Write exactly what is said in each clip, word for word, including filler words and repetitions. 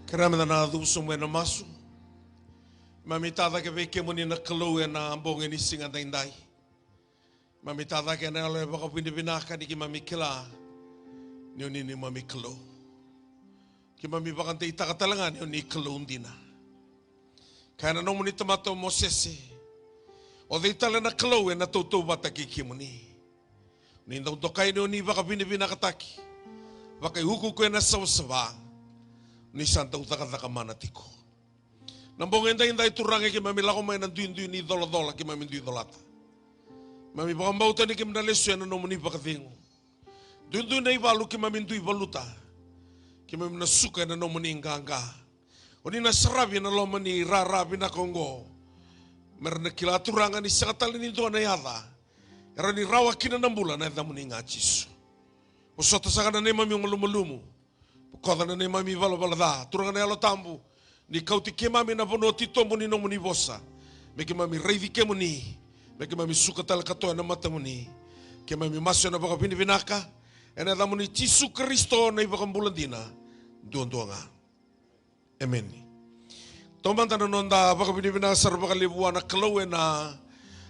Kerea meda na cuva sobu ena masu. Keimami tacake vei kemuni na Kalou ena bogi ni siga daidai. Keimami tacake ena yalo e vakavinavinaka ni keimami kila ni o ni neimami Kalou. Keimami vakadeitaka tale ga ni o ni Kalou dina. Kaya na nomuni tamata o Mosese, o cei tale na Kalou ena tautauvata kei kemuni? Ni dau dokai ni o ni vakavinavinakataki, vakaiukuuku ena savasava, ni sa dau cakacaka mana tiko. Na bogi edaidai Turaga keimami lako mai na duidui ni colacola keimami dui colata. Keimami vakabauta ni keimami na lesu ena nomuni vakacegu. Duidui na ivalu keimami dui valuta. Keimami na suka ena nomuni qaqa. O ni na saravi ena loma ni rara vinaka oqo. Mera na kila Turaga ni sega tale ni dua na yaca e rawa ni rawa kina na bula na yacamuni ga Jisu. Vosota saka na neimami malumalumu. Bokoca na neimami valavala ca. Turaga na Yalo Tabu, ni kauti keimami na vanua titobu ni nomuni vosa. Me keimami raici kemuni. Me keimami suka tale katoa ena matamuni. Keimami masu ena vakavinavinaka. Ena yacamuni Jisu Karisito na iVakabula dina. Duadua ga. Emeni. Taumada na noda vakavinavinaka sara vakalevu vua na Kalou ena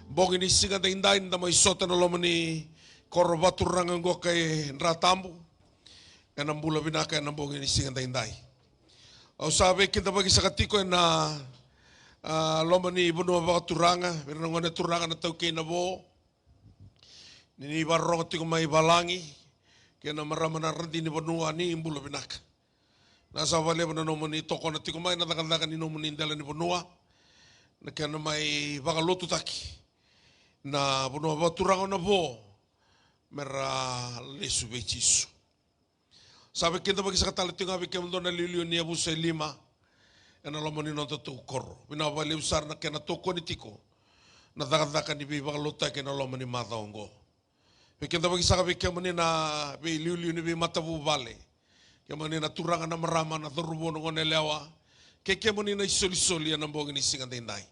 bogi ni siga daidai, ni da mai sota ena loma ni koro vakaturaga oqo kai Dra Tabu. Ena bula vinaka ena bogi ni siga daidai. Au sa veikidavaki saka tiko ena, a, loma ni vanua vakaturaga, vei ira na gone turaga na taukei na vo. Ni ni vakarorogo tiko mai valagi, kei na marama na radini vanua, ni bula vinaka. Na sa vakalevu na nomuni tokona tiko mai na cakacaka ni nomuni dela ni vanua. Na kena mai vakalotutaki na vanua vakaturaga na vo, mera lesu vei Jisu. Sa veikidavaki saka tale tiko ga vei kemudou na liuliu ni yavusa e lima ena loma ni nodatou koro. Vinaka vakalevu sara na kena tokoni tiko na cakacaka ni veivakalotutaki ena loma ni macawa oqo. Veikidavaki saka vei kemuni na veiliuliu ni veimatavuvale, kemuni na turaga, na marama, na cauravou, na goneyalewa, kei kemuni na isolisoli ena bogi ni siga daidai.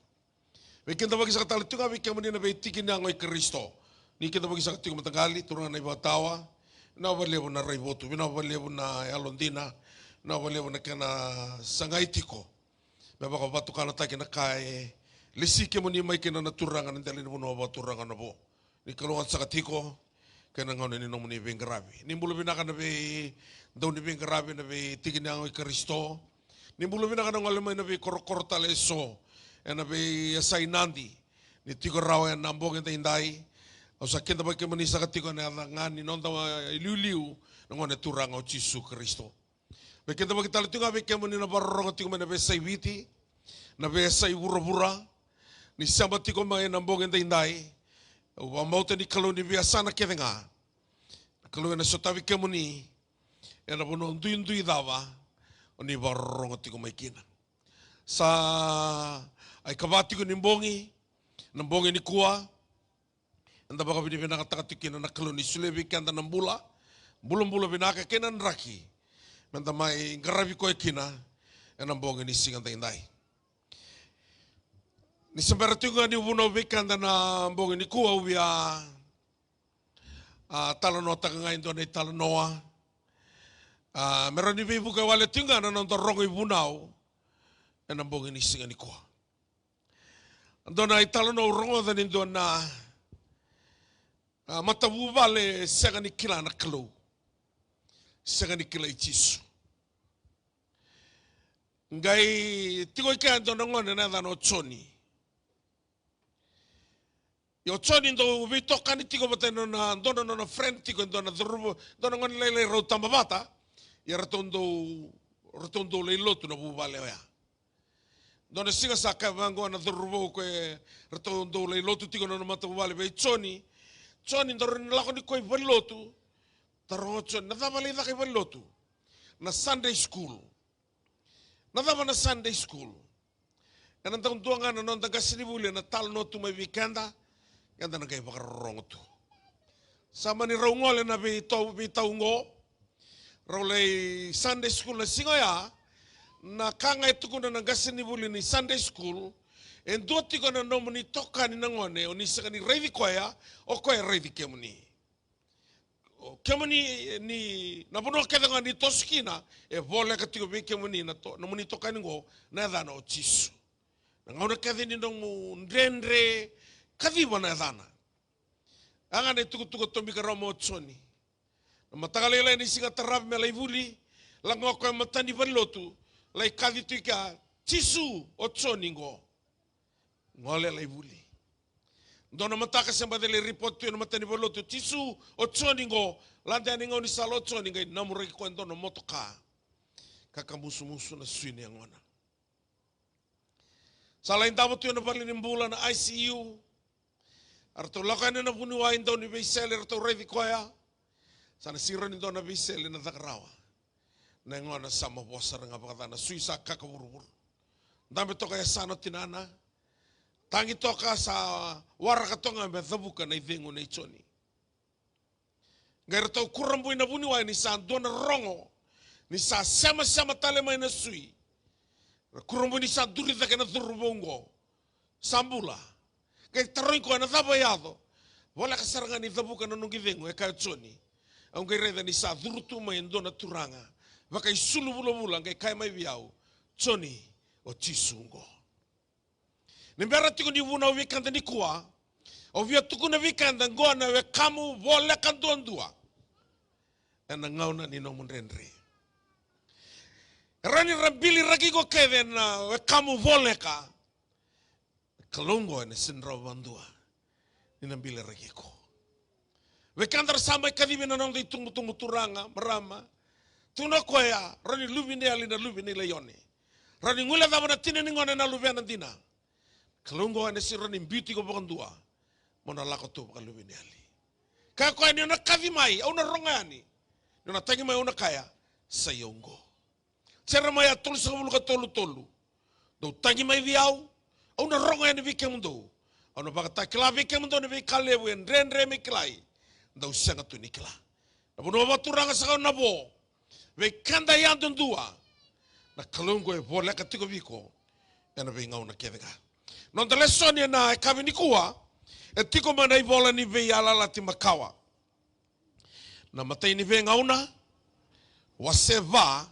Veikidavaki saka tale tiko ga vei kemuni na veitiki ni yago i Karisito. Ni kidavaki saka tiko mataqali, turaga na ivakatawa. Vinaka vakalevu na raivotu, vinaka vakalevu na yalodina, vinaka vakalevu na kena sagai tiko me vakavatukanataki na ka e lesi kemuni mai kina na turaga na dela ni vanua vakaturaga na vo. Ni kalougata saka tiko kei na gauna ni nomuni veiqaravi. Ni bula vinaka na veidauniveiqaravi, na veitiki ni yago i Karisito. Ni bula vinaka na gole mai na veikorokoro tale eso ena veiyasai Nadi. Ni tiko rawa ena bogi daidai. Au sa kidavaki kemuni saka tiko ena yaca ga ni noda iliuliu, na Gone Turaga o Jisu Karisito. Veikidavaki tale tiko ga vei kemuni na vakarorogo tiko mai na veiyasai Viti, na veiyasai vuravura, ni sema tiko mai ena bogi daidai. Au vakabauta ni Kalou ni veiyasana kece ga, na Kalou ena sotavi kemuni ena vanua duidui cava o ni vakarorogo tiko mai kina. Sa ikava tiko ni bogi, na bogi nikua, eda vakavinavinakataka tiko kina na Kalou ni solia vei keda na bula, bulabula vinaka kei na draki meda mai qaravi koya kina ena bogi ni siga daidai. Ni se bera tiko ga niu vunau vei keda na bogi nikua, au via, a, talanoataka ga e dua na italanoa, a, me rawa ni veivuke wale tiko ga na noda rogo ivunau ena bogi ni siga nikua. Dua na italanoa au rogoca ni dua na, a, matavuvale sega ni kila na Kalou, sega ni kilai Jisu. Qai tiko i kea e dua na gone na yacana o Joni. Ia o Joni dau veitokani tiko vata e nona, dua na nona friend tiko, e dua na cauravou, dua na gone lailai rau taba vata. Ia ratou dau, ratou dau lai lotu na vuvale oya. Dua na siga sa kaya vaqo na cauravou, o koya ratou dau lai lotu tiko na nona matavuvale vei Joni. Joni, daru na lako nikua i valenilotu. Taroga o Joni, na cava lai caka i valenilotu? Na Sunday school. Na cava na Sunday school? Ena dau dua ga na noda qasenivuli ena talanoa tu mai vei keda, keda na qai vakarorogo tu. Sa mani rau gole na veitau, veitau oqo. Rau lai Sunday school na siga oya. Na ka ga e tukuna na qasenivuli ni Sunday school, e dua tiko na nomuni itokani na gone o ni sega ni raici koya, o koya e raici kemuni. kemuni, ni na vanua kece ga ni toso kina, e voleka tiko vei kemuni na to-, nomuni itokani qo, na yacana o Jisu. Na gauna kece ni nomu dredre, kaciva na yacana. A ga na itukutuku a tomika rawa mai o Joni. Na mataka lailai ni siga taravi me lai vuli, lako ga o koya e mata ni valenilotu, lai kaci tu i kea, Jisu, o Joni qo. Gole lai vuli. Dua na mataka se baci lai ripoti tu ena mata ni valenilotu, Jisu, o Joni qo. Lade yani gaunisala o Joni, qai namuraki koya e dua na motoka. Ka kamusumusu na sui ni yagona. Sa lai davo tu ena valenibula na I C U. Eratou lako yani na vuniwai, dau ni veisele, eratou raici koya. Sa na siro ni dua na veisele na caka rawa. Na yagona sa mavoa sara ga vakaca, na sui sa kaka vuravura. Dabe toka e yasana o tinana. Tagi toka, sa waraka toka ga me cavuka na icegu nei Joni. Qai ratou kurabui na vuniwai ni sa dua na rogo, ni sa semasema tale mai na sui. Ra kurabui ni sa duri cake na cauravou qo. Sa bula. Qai tarogi koya na cava e yaco. Voleka sara ga ni cavuka na noqu icegu, e kaya o Joni. Au qai raica ni sa curu tu mai e dua na turaga vakaisulu vulavula, qai kaya mai vei au, Joni, o Jisu qo. Ni bera tiko ni vunau vei keda nikua, au via tukuna vei keda qo na wekamu voleka duadua. Ena gauna ni nomu dredre. E rawa ni ra biliraki iko kece na wekamu voleka. Kalou qo ena sega ni rawa vakadua ni na biliraki iko. Vei keda ra sa mai kacivi na noda itubutubu turaga, marama. Tukuna o koya, rawa ni luve ni yali na luve ni laione. Rawa ni guilecava na tina ni gone na luvena dina. Kalou qo ena sega ni rawa ni biuti iko vakadua mo na lako tu vakaluve ni yali. Kaya o koya ni o na kaci mai, au na rogo yani. Ni o na tagi mai, au na kaya, sa i au qo. Jeremaia tolusagavulu ka tolu, tolu. Dou tagi mai vei au, au na rogo yani vei kemudou. Au na vakatakila vei kemudou na veika levu e dredre me kilai, dou sega tu ni kila. Na vanua vakaturaga sa ka na vo. Vei keda yadudua, na Kalou qo e voleka tiko vei iko ena veigauna kece ga. Noda lesoni ena yakavi nikua e tiko mai na ivola ni Veiyalayalati Makawa, na imatai ni Veigauna, wase va,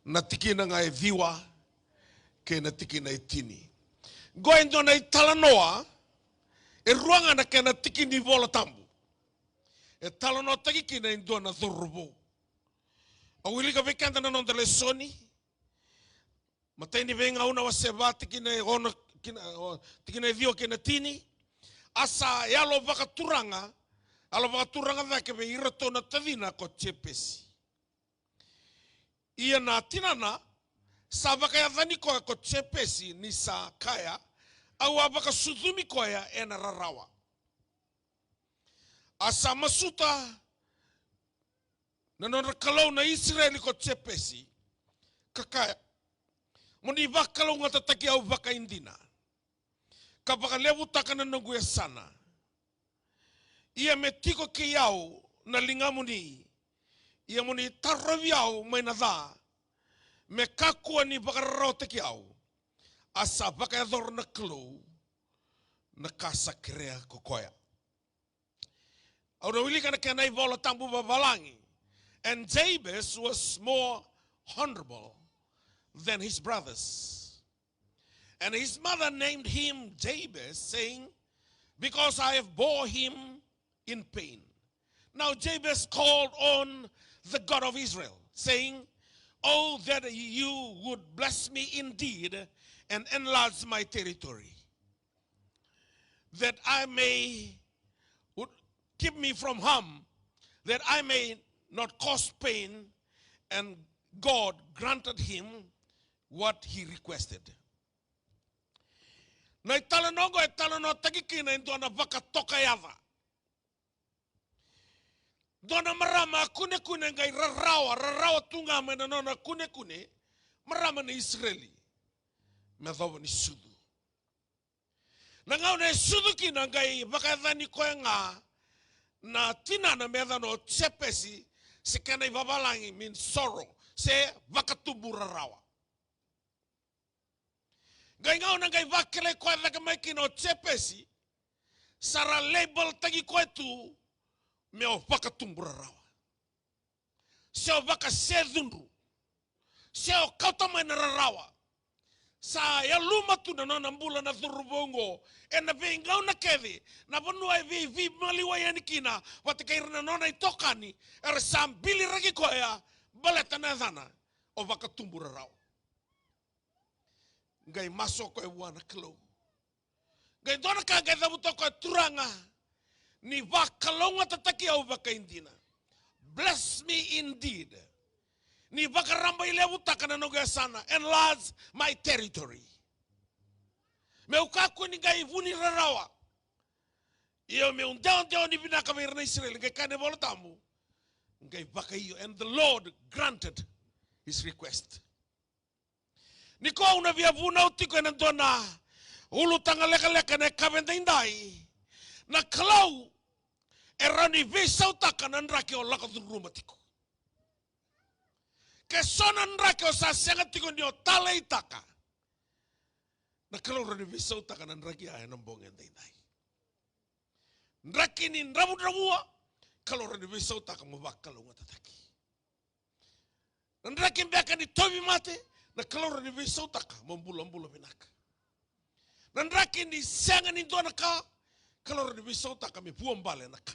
na tikina ga e ciwa kei na tikina e tini. Qo e dua na italanoa, e rua ga na kena tikina ni iVola Tabu. E talanoataki kina e dua na cauravou. Au wilika vei keda na noda lesoni. Matai ni Veigauna wase va, tikina e ono, kina, o, tikina e ciwa kei na tini. A sa yalo vakaturaga, yalo vakaturaga cake vei iratou na tacina ko Jepesi. Ia na tinana sa vakayacani koya ko Jepesi ni sa kaya, au a vakasucumi koya ena rarawa. A sa masuta na nodra Kalou na Isireli ko Jepesi, ka kaya, mo ni vakalougatataki au vakaidina, ka vakalevutaka na noqu yasana. Ia me tiko kei au na ligamuni, ia mo ni tarovi au mai na ca, me kakua ni vakararawataki au. A sa vakayacora na Kalou na ka sa kerea ko koya. Au na wilika na kena iVola Tabu vavalagi. And Jabez was more honorable than his brothers. And his mother named him Jabez, saying, because I have bore him in pain. Now Jabez called on the God of Israel, saying, oh, that you would bless me indeed and enlarge my territory, that I may, would keep me from harm, that I may not cause pain. And God granted him what he requested. Na italanoa oqo e talanoataki kina e dua na vakatokayaca. Dua na marama a kunekune qai rarawa, rarawa tu ga mai na nona kunekune, marama ni Isireli, me yacova ni sucu. Na gauna e sucu kina qai vakayacani koya ga na tinana me yacana o Jepesi, se kena ivavalagi mean sorrow, se vakatubu rarawa. Qai gauna qai vakilai koya cake mai kina o Jepesi, sa ra label taki koya tu me o vakatubu rarawa, se o vakasecudru, se o kauta mai na rarawa. Sa yaluma tu na nona bula na cauravou oqo ena veigauna kece, na vanua e veiveimaliwai yani kina vata kei ira na nona itokani era sa biliraki koya baleta na yacana o vakatubu rarawa. Qai masu o koya vua na Kalou. Qai dua na ka qai cavuta o koya, Turaga, ni vakalougatataki au vakaidina. Bless me indeed. Ni vakarabailevutaka na noqu yasana. Enlarge my territory. Meu kakua ni qai vu ni rarawa, ia meu dewadewa ni vinaka vei ira na Isireli. Qai kaya na iVola Tabu, qai vakaio. And the Lord granted his request. Nikua au na via vunau tiko ena dua na ulutaga lekaleka ena yakavi edaidai. Na Kalou e rawa ni veisautaka na draki o lako curuma tiko. Ke so na draki o sa sega tiko ni o taleitaka, na Kalou rawa ni veisautaka na draki ya ena bogi edaidai. Draki ni dravudravua, Kalou rawa ni veisautaka mo vakalougatataki. Na draki beka ni tauvimate, na Kalou rawa ni veisautaka mo bulabula vinaka. Na draki ni sega ni dua na ka, Kalou rawa ni veisautaka me vuabale na ka.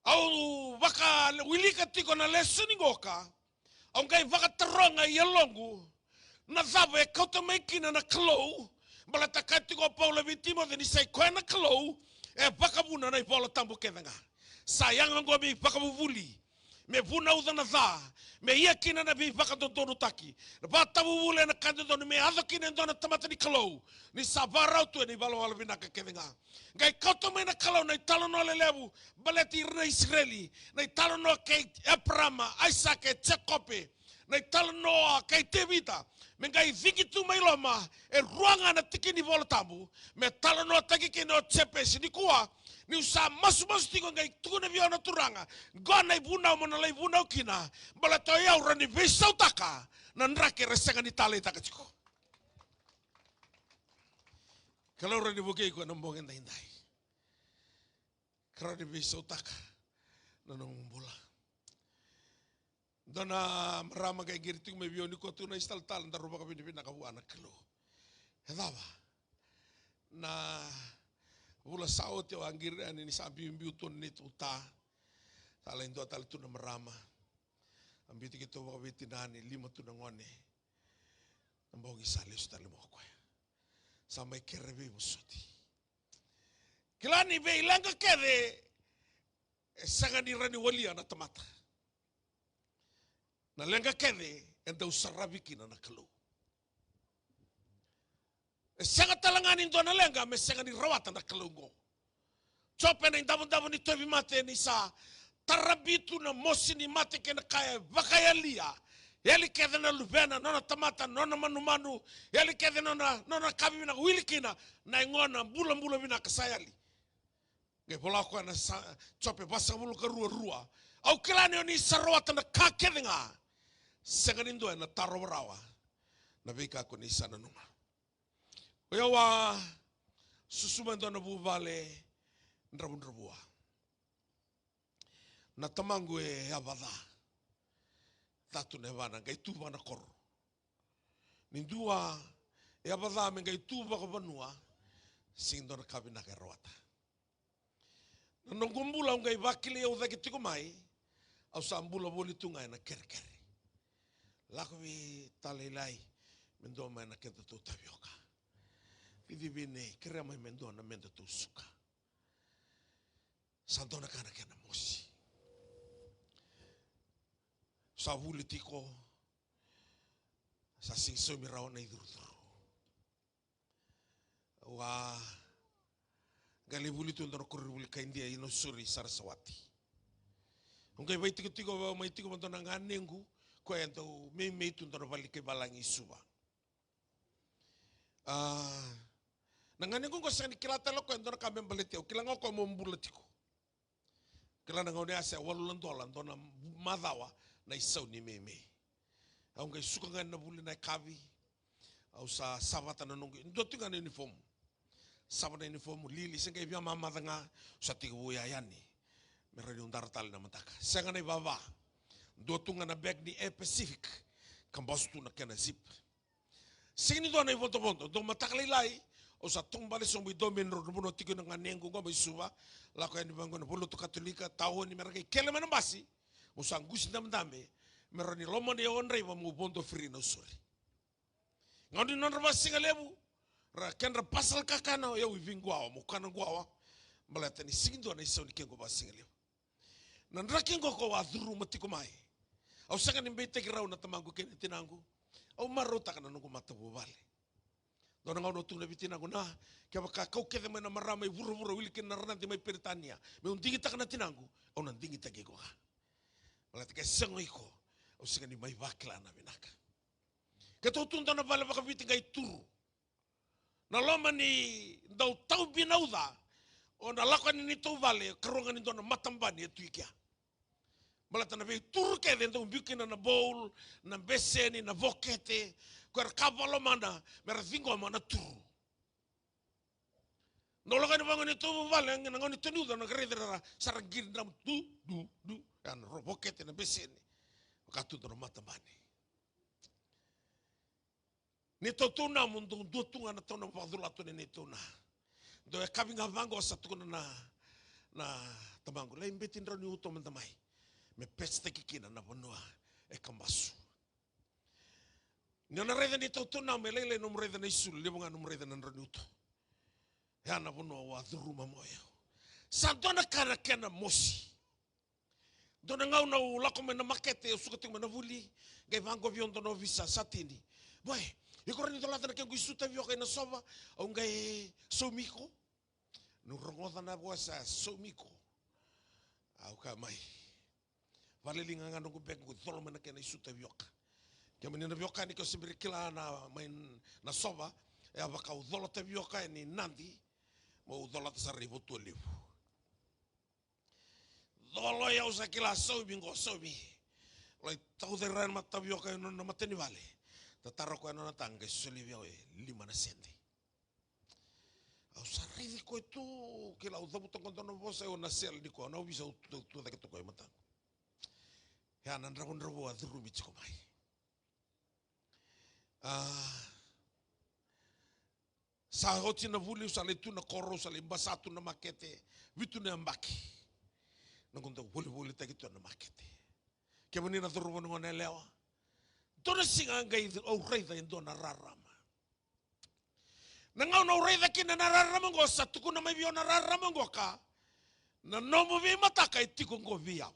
Au vakawilika tiko na lesoni qoka, au qai vakataroga i yaloqu, na cava e kauta mai kina na Kalou? Baleta kaya tiko o Paula vei Timoci ni sa i koya na Kalou e vakavuna na iVola Tabu kece ga. Sa yaga oqo me ivakavuvuli, me vunauca na ca, me ia kina na veivakadodonutaki, na vakatavuvuli ena ka dodonu, me yaco kina e dua na tamata ni Kalou ni sa vakarau tu ena ivalavala vinaka kece ga. Qai kauta mai na Kalou na italanoa lelevu baleti ira na Isireli, na italanoa kei Eparama, Aisake, Jekope, na italanoa kei Tevita, me qai cigi tu mai loma e rua ga na tiki ni Vola Tabu, me talanoataki kina o Jepesi. Nikua, niu sa masumasu tiko, qai tukuna vei au na Turaga, qo na ivunau mo na lai vunau kina, baleta o yau rawa ni veisautaka na draki era sega ni taleitaka tiko. Kalou rawa ni vukei iko ena bogi edaidai. Ka rawa ni veisautaka na nomu bula. Dua na marama qai qiri tiko mai vei au nikua, tu na isitalatala, daru vakavinavinaka vua na Kalou. E cava? Na vula sa oti au a qiri yani ni sa biubiu tu na neitou ta. Sa lai dua tale tu na marama. A biuti keitou vakaveitinani, lima tu na gone. Na bogi sa lesu tale mai o koya. Sa mai kere veivosoti. Kila ni veileqa kece e sega ni rawa ni walia na tamata. Na leqa kece e dau saravi kina na Kalou. E sega tale ga ni dua na leqa me sega ni rawata na Kalou oqo. Jope na idavodavo ni tauvimate, ni sa tarabi tu na mosi ni mate kei na ka e vakayalia. Yali kece na luvena, nona tamata, nona manumanu, yali kece nona, nona ka vivinaka, wili kina na yagona bulabula vinaka sa yali. Qai vola o koya na sa, Jope vasagavulu ka rua, rua. Au kila ni o ni sa rawata na ka kece ga. Sega ni dua ena tarova rawa na veika ko ni sa nanuma. O yau a susu mai dua na vuvale dravudravua. Na tamaqu e yavaca. Ca tu na yavana, qai tu vaka na koro. Ni dua e yavaca me qai tu vakavanua, sega dua na ka vinaka e rawata. Na noqu bula au qai vakilai au cake tiko mai, au sa bula voli tu ga ena kerekere. Lako vei talailai, me dua mai na kedatou tavioka. Cici vei nei, kerea mai me dua na medatou suka. Sa dua na ka na kena mosi. Sa vuli tiko, sa sega ni saumi rawa na icurucuru. Au a qai lai vuli tu dua na koronivuli kai Idia i Nausori, Saraswati. Au qai vaitikotiko vei au mai tiko vua dua na ganequ, koya e dau meimei tu dua na vale ni kai valagi i Suva. A, na ganequ oqo sega ni kila tale o koya e dua na ka me baleti au, kila ga o koya mo bula tiko. Kila na gauna ya se walu na dola dua na macawa na isau ni meimei. Au qai suka ga ena vuli na yakavi. Au sa savata na noqu, dua tiko ga na uniform. sava na uniform, lili, se qai via mamaca ga, sa tekivu oya yani. Me rawa niu dara tale na mataka. Sega na ivava. Dua tu ga na bag ni Air Pacific. Ka basu tu na kena zip. Sega ni dua na ivodovodo, dua mataka lailai, au sa taubale sobu i Domain Road, vanua tiko na ganequ qo mai Suva, lako yani vaqo na valelotu Katolika, taoni, me ra qai kele mai na basi, au sa qusi dabedabe, me rawa ni lomani au o draiva meu vodo free na usori. Gauna ni nodra vasigalevu, ra kedra parcel kakana, o yau i veiquawa, meu kana quawa, baleta ni sega ni dua na isau ni kequ vasigalevu. Na draki qo ko a curuma tiko mai. Au sega ni beitaki rau na tamaqu kei na tinaqu. Au marautaka na noqu matavuvale. Dua na gauna au tukuna vei tinaqu, na, kevaka kau kece mai na marama i vuravura, wili kina na Ranadi mai Peritania, meu digitaka na tinaqu, au na digitaki iko ga. Baleta ke sega o iko, au sega ni mai vakila na vinaka. Keitou tu dua na vale vakaviti qai turu. Na loma ni dau tau bina uca, o na lako yani neitou vale, karua ga ni dua na matabani e tu i kea. Baleta na veituru kece e dau biu kina na bowl, na beseni, na vokete, ko era ka vakalomana, me ra ciqoma na turu. Na lako yani vaqo neitou vale, na gauna ni tau ni uca, na qai raica ra sa ra qiri dramu, du, du, du, ya na ro-, vokete, na beseni. Ka tu dua na matabani. Neitou taunamu, dau dua tu ga na taunamu vakacolatu na neitou na. Dau yakavi ga vaqo sa tukuna na, na tamaqu, lai beti drau ni uto mada mai. Me pecetaki kina na vanua e Kabasu. Ni o na raica neitou taunamu, e lailai nomu raica na isulu, levu ga nomu raica na drau ni uto. Ya na vanua au a curuma mai o yau. Sa dua na ka na kena mosi. Dua na gauna au lako mai na makete, au suka tiko mai na vuli, qai vaqo vei au dua na ovisa, sa tini. Boy, iko rawa ni colata na kequ isu tavioka i Nasova, au qai saumi iko. Niu rogoca na vosa saumi iko, au kaya mai. Vakaliliga ga noqu beki, qai colo mai na kena isu tavioka. Kemuni na veiwekani, ke o se bera ni kila na mai Nasova, e a vaka au colo tavioka yani Nadi, meu colata sara i Votualevu. Colo, au sa kila, saumi qo, saumi. Lai tauca i ra na mata tavioka e nona matanivale. Tatara o koya na nona taga, qai solia vei au e lima na sede. Au sa raici koya tu, kila, au cavuta qo dua na vosa, au na sele ni koya, na ovisa, au tu, tu cake tu koya e mataqu. Ya na dravudravua a curumi tiko mai. A, sa oti na vuli, au sa lai tu na koro, au sa lai basa tu na makete, vitu na yabaki. Na noqu dau volivolitaki tu na makete. Kemuni na cauravou, na goneyalewa. Dua na siga qai au raica e dua na rarama. Na gauna au raica kina na rarama qo, sa tukuna mai vei au na rarama qoka, na nomu veimataka e tiko qo vei au.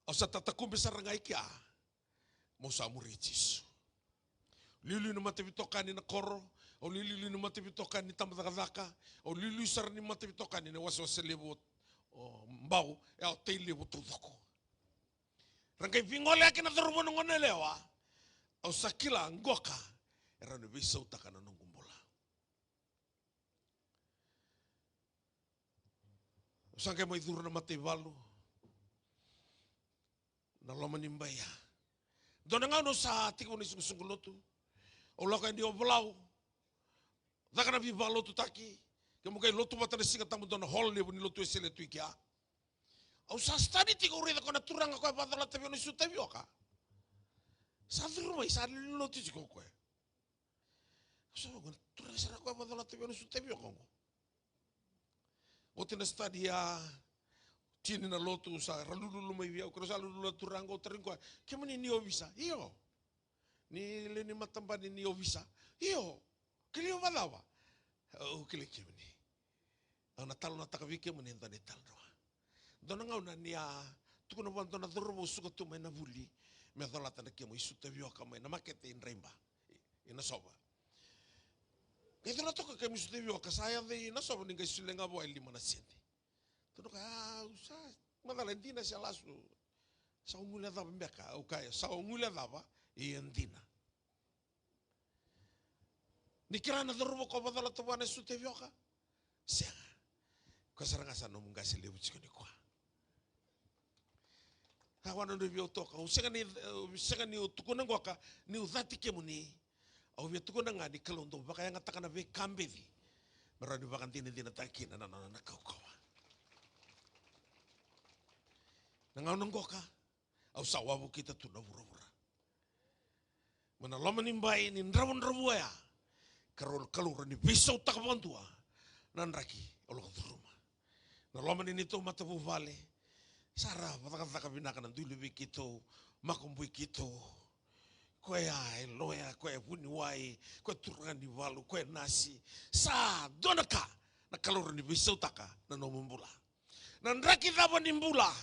Au sa tatakube sara ga i kea, meu sa muri Jisu. Liuliu ni mataveitokani na koro, au liuliu ni mataveitokani ni tabacakacaka, au liuliu sara ni mataveitokani na wasewase levu o, o Bau, e o Tailevu taucoko. Ra qai veigoleyaki na cauravou, na goneyalewa, au sa kila qoka e rawa ni veisautaka na noqu bula. Au sa qai mai curu na mataivalu, na loma ni bai ya. Dua na gauna au sa tekivu na isoqosoqo lotu, au lako yani Ovalau, caka na veivakalotutaki, kemu qai lotu vata na Siga Tabu, dua na hall levu ni lotu Wesele tu i kea. Au sa study tiko, au raica koya na turaga koya vakacolata vei au na isu tavioka. Sa curu mai, sa lewenilotu tiko o koya. Au sa vaqo, na turaga sara koya vakacolata vei au na isu tavioka qo. Oti na study ya, tini na lotu, sa ra lululu mai vei au, keirau sa lululu na turaga, au tarogi koya, kemuni ni ovisa? Io. Ni lewe ni matabani ni ovisa? Io. Kilai au vakacava? Au kilai kemuni. Au na talanoataka vei kemuni e dua na italanoa. Dua na gauna ni a tukuna vua dua na cauravou, suka tu mai na vuli me colata na kemu isu tavioka mai na makete i Draiba, i, i Nasova. Qai colata o koya kemu isu tavioka, sa yaco i Nasova ni qai solia ga vua e lima na sede. Tukuna o koya, au sa macala, e dina se lasu? Sa o guilecava beka? Au kaya, sa o guilecava, ia e dina. Ni kila na cauravou ko vakacolata vua na isu tavioka? Sega. Koya sara ga sa nomu qase levu tiko nikua. Sa vua na nodrau via toka. Au sega ni, au sega niu tukuna qoka niu cati kemuni. Au via tukuna ga ni Kalou dau vakayagataka na veika beci me rawa ni vakadinadinataka kina na nona kaukauwa. Na gauna qoka, au sa wavokita tu na vuravura. Mai na loma ni bai ni dravudravua oya, Kalou, Kalou rawa ni veisautaka vakadua na draki au lako curuma. Na loma ni neitou matavuvale, sa ra vakacakacaka vinaka na dui luve keitou, makubui keitou. Koya e loya, koya e vuniwai, koya e turaga ni valu, koya e nasi. Sa dua na ka na Kalou rawa ni veisautaka na nomu bula. Na draki cava ni bula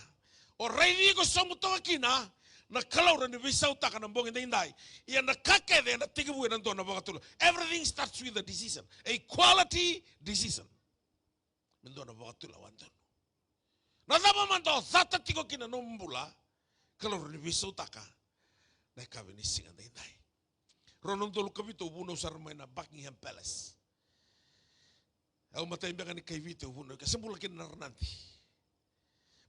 o raici iko sobu toka kina, na Kalou rawa ni veisautaka na bogi daidai. Ia na ka kece ena tekivu ena dua na vakatulewa. Everything starts with a decision, a quality decision. Me dua na vakatulewa donu. Na cava mada o cata tiko kina nomu bula, Kalou rawa ni veisautaka na yakavi ni siga daidai. Rua na udolu ka vitu au vunau sara mai na Buckingham Palace. Au matai beka ni kai Viti, au vunau ike, se bula kina na Ranadi.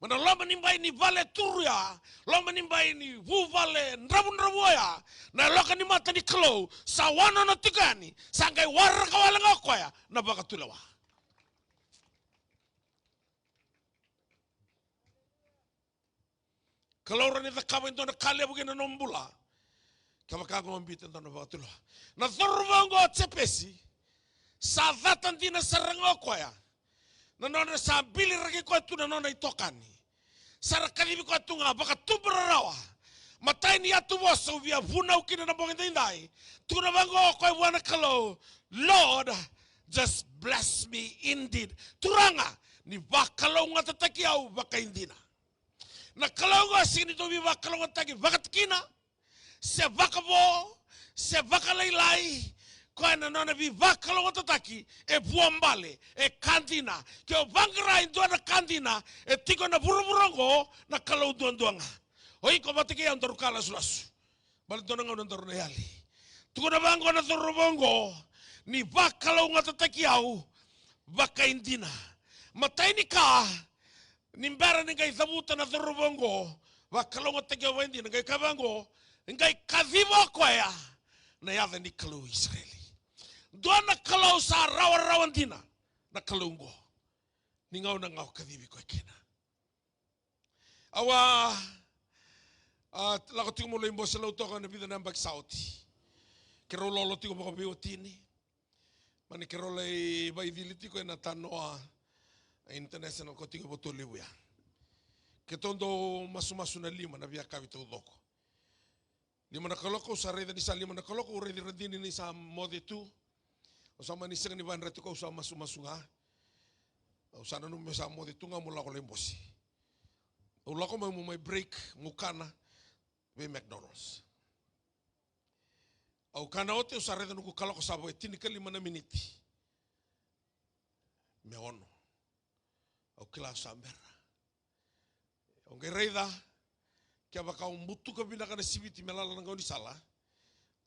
Mai na loma ni bai ni vale turu ya, loma ni bai ni vuvale dravudravua oya, na yaloka ni mata ni Kalou sa wanona tiko yani, sa qai waraka wale ga o koya na vakatulewa. Kalou rawa ni cakava e dua na ka levu kina nomu bula. Kevaka ga o biuta e dua na vakatulewa. Na cauravou oqo o Jepesi, sa cata dina sara ga o koya. Na nona sa biliraki koya tu na nona itokani. Sa ra kacivi koya tu ga vakatubu rarawa. Matai ni yatu vosa au via vunau kina na bogi daidai. Tukuna vaqo o koya vua na Kalou, Lord, just bless me indeed. Turaga, ni vakalougatataki au vakaidina. Na Kalou oqo e sega ni dau veivakalougatataki vakatikina, se vakavo, se vakalailai. Koya na nona veivakalougatataki e vuabale, e ka dina. Ke o vaqara e dua na ka dina e tiko ena vuravura oqo, na Kalou duadua ga. O iko vata kei au daru ka lasulasu. Baleta dua na gauna daru na yali. Tukuna vaqo na cauravou oqo, ni vakalougatataki au vakaidina. Matai ni ka, ni bera ni qai cavuta na cauravou oqo, vakalougatataki au vakaidina, qai kaya vaqo, qai kaciva o koya na yaca ni Kalou i Isireli. Dua na Kalou sa rawarawa dina na Kalou oqo. Ni gauna ga o kacivi koya kina. Au a, a, lako tiko meu lai bose Lautoka ena vica na yabaki sa oti. Keirau lolo tiko vakaveiwatini. Mani keirau lai vaicili tiko ena Tanoa International ko tiko e Votualevu ya. Keitou dau masumasu na lima na veiyakavi taucoko. Lima na kaloko, au sa raica ni sa lima na kaloko, au raici Radini ni sa moce tu. Au sa mani sega ni vakayadrati koya, au sa masumasu ga. Au sa nanuma meu sa moce tu ga meu lako lai bose. Au lako mai meu mai break, meu kana vei McDonald's. Au kana oti, au sa raica noqu kaloko sa vo e tinikalima na miniti me ono. Au kila au sa bera. Au qai raica, kevaka au butuka vinaka na siviti me lala na gaunisala,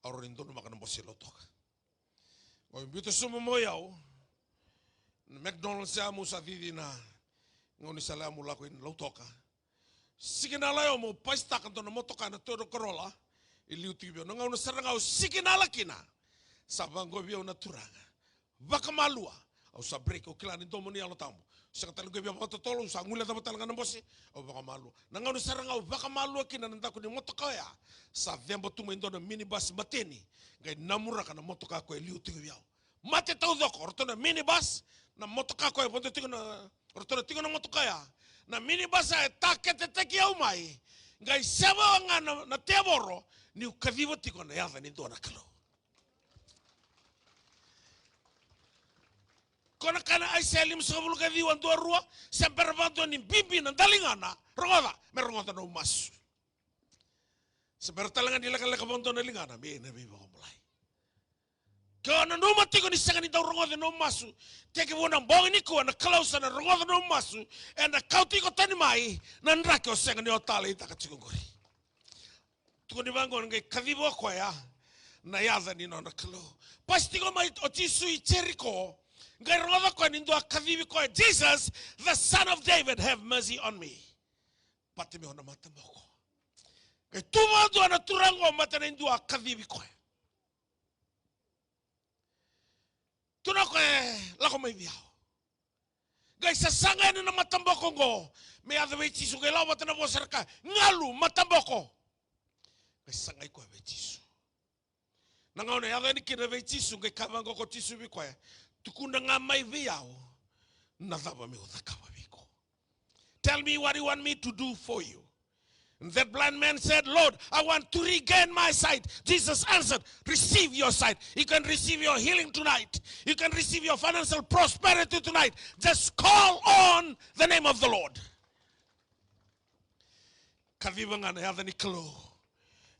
au rawa ni donumaka na bose i Lautoka. Au biuta sobu mai au na McDonald's ya, meu sa cici na gaunisala ya meu lako i Lautoka. Sikinala au meu pasitaka dua na motoka na Toyota Corolla e liu tiko vei au. Na gauna sara ga au sikinala kina, sa vaqo vei au na Turaga. Vakamalua. Au sa break, au kila ni domo ni Yalo Tabu. Sega tale ga via vakatotolo, au sa guilecava tale ga na bose, au vakamalua. Na gauna sara ga au vakamalua kina na daku ni motoka oya, sa ceba tu mai dua na minibus mateni, qai namuraka na motoka koya e liu tiko vei au. Mate taucoko, o ratou na minibus, na motoka koya e vodo tiko na, o ratou na tiko na motoka oya. Na minibus ya e taketetaki au mai, qai seva ga na, na tevoro, niu kaciva tiko na yaca ni dua na Kalou. Ko na kaya na Aisea limasagavulu ka ciwa, dua rua, se bera vakadua ni bibi na daligana, rogoca, me rogoca nomu masu. Se bera tale ga ni lekaleka vakadua na ligana, me ia na veivakabulai. Ke o nanuma tiko ni sega ni dau rogoca nomu masu, tekivu na bogi nikua na Kalou sa na rogoca nomu masu, ena kauti iko tani mai na draki o sega ni o taleitaka tiko qori. Tukuni vaqo, qai kaciva o koya na yaca ni nona Kalou. Pasi tiko mai o Jisu i Jeriko, qai rogoca o koya ni dua kacivi koya, "Jesus, the Son of David, have mercy on me." Batimeo na mataboko. Qai tu vakadua na turaga oqo, mata na dua kacivi koya. Tukuna o koya, lako mai vei au. Qai sasaga yani na mataboko oqo me yaco vei Jisu, qai lako vata na vosa era kaya, galu, mataboko. Qai sagai koya vei Jisu. Na gauna e yaco yani kina vei Jisu, qai kaya vaqo ko Jisu vei koya, tukuna ga mai vei au na cava meu cakava vei iko. Tell me what you want me to do for you. And that blind man said, Lord, I want to regain my sight. Jesus answered, receive your sight. You can receive your healing tonight. You can receive your financial prosperity tonight. Just call on the name of the Lord. Kaciva ga na yaca ni Kalou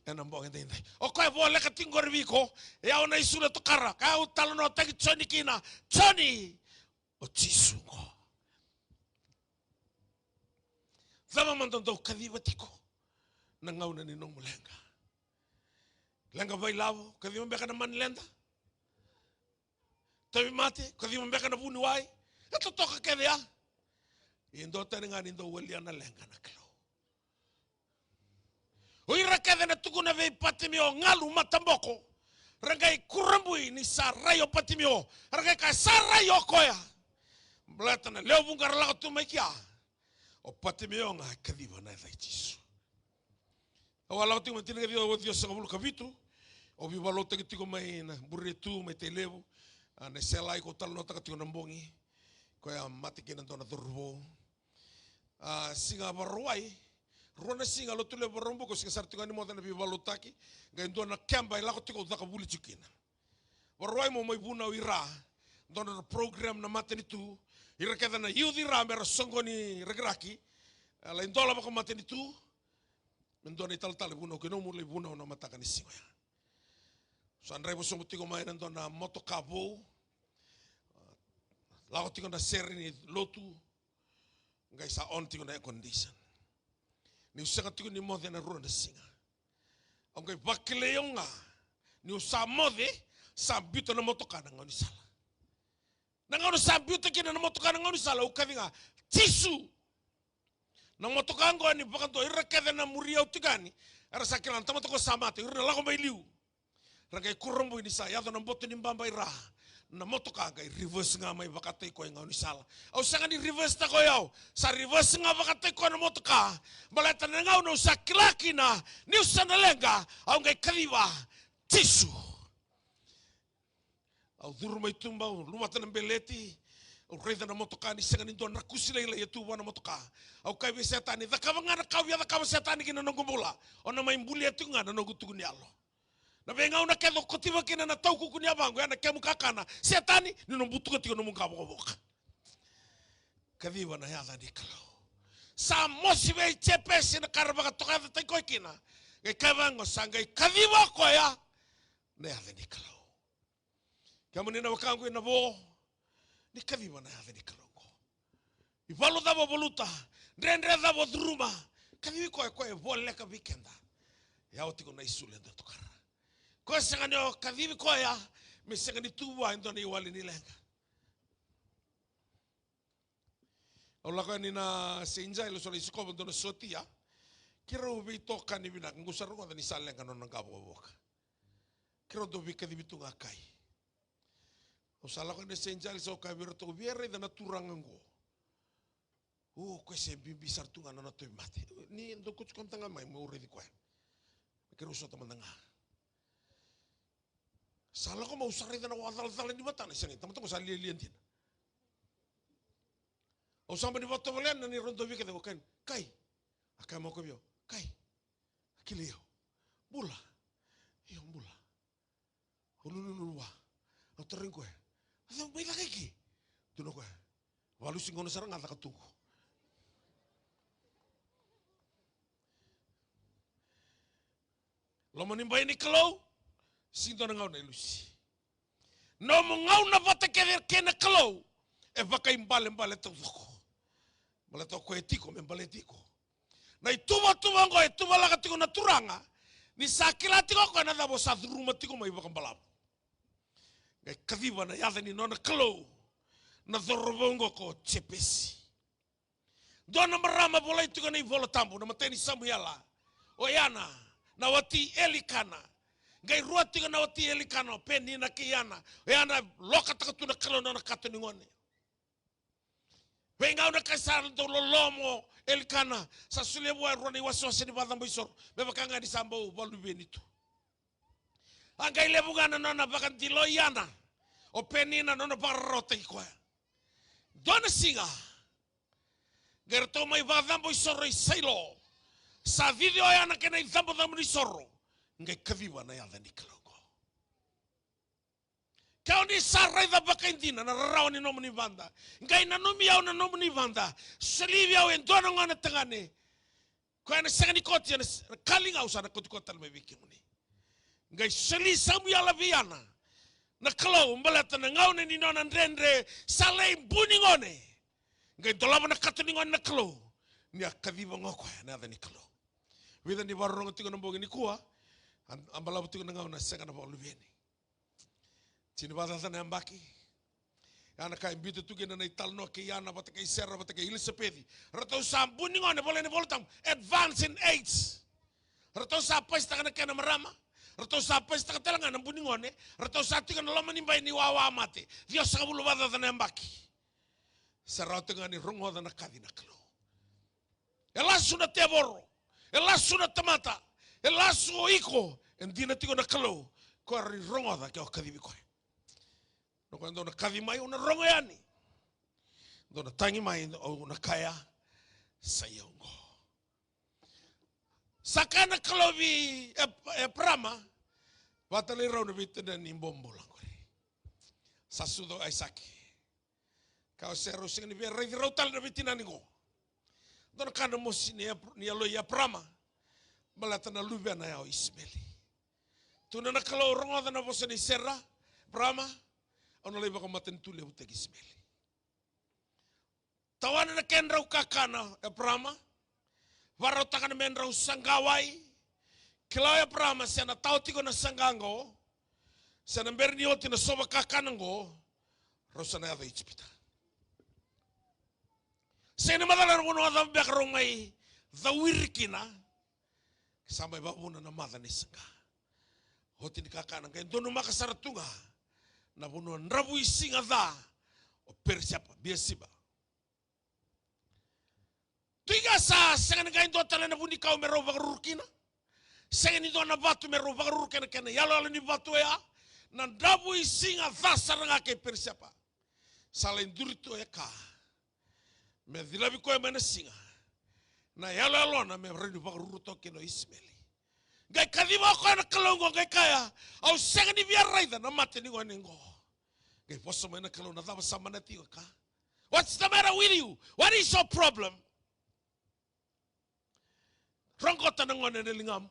ena bogi daidai. O koya voleka tiko qori vei iko, e au na isulu e tokara, ka au talanoataki Joni kina. Joni, o Jisu oqo. Cava mada dau kaciva tiko na gauna ni nomu leqa? Leqa vailavo, kaciva beka na manileda? Tauvimate, kaciva beka na vuniwai? E totoka kece ya. E dua tani ga ni dau walia na leqa na Kalou. O ira kece na tukuna vei Patimio, galu, mataboko, ra qai kurabui ni sa rai o Patimio. Ra qai kaya, sa rai o koya. Baleta na lewe vuqa ra lako tu mai kea, o Patimio ga e kaciva na yaca i Jisu. Au a lako tiko mai tinikaciwa ciwasagavulu ka vitu. Au veivakalotutaki tiko mai na Buretu mai Tailevu. A, na Iselai ko talanoataka tiko na bogi. Koya mate kina dua na cauravou. A, siga Vakarauwai, rua na siga Lotulevu Vakaraubuka, au siga sara tiko ga ni moce na veivakalotutaki. Qai dua na keba e lako tiko au caka vuli tiko kina. Vakarauwai mo mai vunau i ra, dua na program na matanitu, ira kece na youth i ra mera soqoni rakiraki, e lai dola vakamatanitu, me dua na italatala e vunau kei nomu, lai vunau na mataka ni siga oya. Sa draiva sobu tiko mai na dua na motoka vou, lako tiko na sere ni lotu, qai sa on tiko na air condition. Niu sega tiko ni moce na rua na siga, au qai vakilai au ga niu sa moce, sa biuta na motoka na gaunisala. Na gauna sa biuta kina na motoka na gaunisala, au kaci ga, Jisu! Na motoka oqo ni vakadua, ira kece na muri au tiko yani era sa kila na tamata ko sa mate, ira na lako mai liu. Ra qai kurabui ni sa yaco na boto ni baba i ra. Na motoka qai reverse ga mai vakataki koya e gaunisala. Au sega ni reverse-taka o yau, sa reverse ga vakataki koya na motoka. Baleta na gauna au sa kila kina niu sa na leqa, au qai kaciva Jisu. Au curu mai tuba, au luvata na beleti. Au raica na motoka ni sega ni dua na kusi lailai e tu vua na motoka. Au kaya vei Setani, cakava ga na ka au via cakava Setani ki na noqu bula. O na mai bulia tiko ga na noqu tuku ni yalo. Na veigauna kece o kotiva kina na taukuku ni yavaqu, ya na kemu kakana, Setani, ni na butuka tiko nomu qavokavoka. Kaciva na yaca ni Kalou. Sa mosi vei Jepesi na ka ra vakatokayacataki koya kina. Qai kaya vaqo, sa qai kaciva o koya na yaca ni Kalou. Kemuni na wekaqu ena vo, ni kaciva na yaca ni Kalou oqo. Ivalu cava o valuta, dredre cava o curuma, kacivi koya, koya e voleka vei keda. E yawa tiko na isulu eda tokara. Koya sega ni o kacivi koya me sega ni tu vua e dua na iwali ni leqa. Au lako yani na Saint Giles, au sa lai sikova dua na sotia. Keirau veitokani vinaka, qo sa rogoca ni sa leqa na nona qavokavoka. Keirau dau veikacivi tu ga kai. Au sa lako yani na Saint Giles, au kaya vei iratou, via raica na turaga qo. O, koya se bibi sara tu ga na nona tauvimate. Ni dou kauti koya mada ga mai meu raici koya. Keirau sota mada ga. Sa lako mai au sa raica na wacalacala ni matana, e sega ni tamata qo sa lialia dina. Au sa bau ni vakatovolea na neirau dau veikacivi, au kaya, kai. A kaya mai o koya vei au, kai. A kilai au. Bula. Io, bula. Au lululu vua. Au tarogi koya, a cava mai caka i ke? Tukuna o koya, valusi gauna sara ga caka tu qo. Loma ni bai ni Kalou, sega ni dua na gauna e lusi. Nomu gauna vata kece kei na Kalou e vakaibalebale taucoko. Baleta o koya e tiko me baleti iko. Na ituvatuva oqo e tuvalaka tiko na Turaga, ni sa kila tiko o koya na cava o sa curuma tiko mai vakabalavu. Qai kaciva na yaca ni nona Kalou na cauravou oqo ko Jepesi. Dua na marama volai tiko ena iVola Tabu, na imatai ni Samuela, o Ana, na wati i Elikana. Qai rua tiko na wati Elikana, o Penina kei Ana. O Ana lokataka tu na Kalou na nona kato ni gone. Veigauna ka sa dau lolomo Elikana, sa solia vua e rua na iwasewase ni vakacabo isoro, me vaka ga ni sa bau vakaluveni tu. A qai levu ga na nona vakadiloi Ana, o Penina, na nona vakararawataki koya. Dua na siga, qai ratou mai vakacabo isoro i Sailo. Sa cici o Ana kei na icabocabo ni soro, qai kaciva na yaca ni Kalou oqo. Ke o ni sa raica vakaidina na rarawa ni nomuni vada, qai nanumi au na nomuni vada, soli vei au e dua na gone tagane, koya na sega ni koti ena s-, na kaligau sa na kotikoti tale mai vei kemuni. Qai soli Samuela vei Ana na Kalou, baleta na gauna ni nona dredre, sa lai bu ni gone. Qai dolava na kato ni gone na Kalou, ni a kaciva ga o koya na yaca ni Kalou. Vica ni vakarorogo tiko na bogi nikua, a, a balavu tiko na gauna sega na vakaluveni. Tini vakacaca na yabaki. Ya na ka e biuta tu kina na italanoa kei Ana vata kei Sera vata kei Ilisapeci. Ratou sa bu ni gone, vola ena iVolatabu, advance in age. Ratou sa pasitaka na kena marama. Ratou sa pasitaka tale ga na bu ni gone. Ratou sa tiko ena loma ni bai ni wawa mate. Ciwasagavulu vakacaca na yabaki. Sa rawa tiko ga ni rogoca na kaci na Kalou. E lasu na tevoro, e lasu na tamata, e lasu o iko, e dina tiko na Kalou, ko rawa ni rogoca ke o kacivi koya. Na koya dou na kaci mai, au na rogo yani. Dou na tagi mai, au na kaya, sa i au oqo. Sa kaya na Kalou vei Ep-, Eparama, vakatalai rau na veitinani bobula qori. Sa sucu o Aisake. Kaya o Sera, au sega ni via raici rau tale na veitinani qo. Dua na ka na mosi ni Ep-, ni yaloi Eparama, baleta na luvena ya o Isimeli. Tukuna na Kalou, rogoca na vosa nei Sera, Eparama, au na lai vakamatanitu levutaki Isimeli. Tawana na kedrau kakana, Eparama. Vakarautaka na me drau saqa wai. Kila o Eparama se na tawa tiko na saqa qo, se na bera ni oti na sova kakana qo, rau sa na yaco i Ijipita. Sega ni macala na vanua cava beka rau mai cawiri kina. Sa mai vakavuna na maca ni saqa. Oti ni kakana qai donumaka sara tu ga na vanua dravuisiga ca o Perisiapa, Biasiba. Tu i ga sa sega ni qai dua tale na vunikau me rau vakaruru kina. Sega ni dua na vatu me rau vakaruru kina, kena iyaloyalo ni vatu oya. Na dravuisiga ca sara ga kei Perisiapa. Sa lai duri tu e ka me cilavi koya mai na siga. Na iyaloyalona me rawa ni vakaruru toka kina o Isimeli. Qai kaciva o koya na Kalou qo, qai kaya, au sega ni via raica na mate ni gone qo. Qai vosa mai na Kalou, na cava sa manati iko ka? What's the matter with you? What is your problem? Roqota na gone ena ligamu.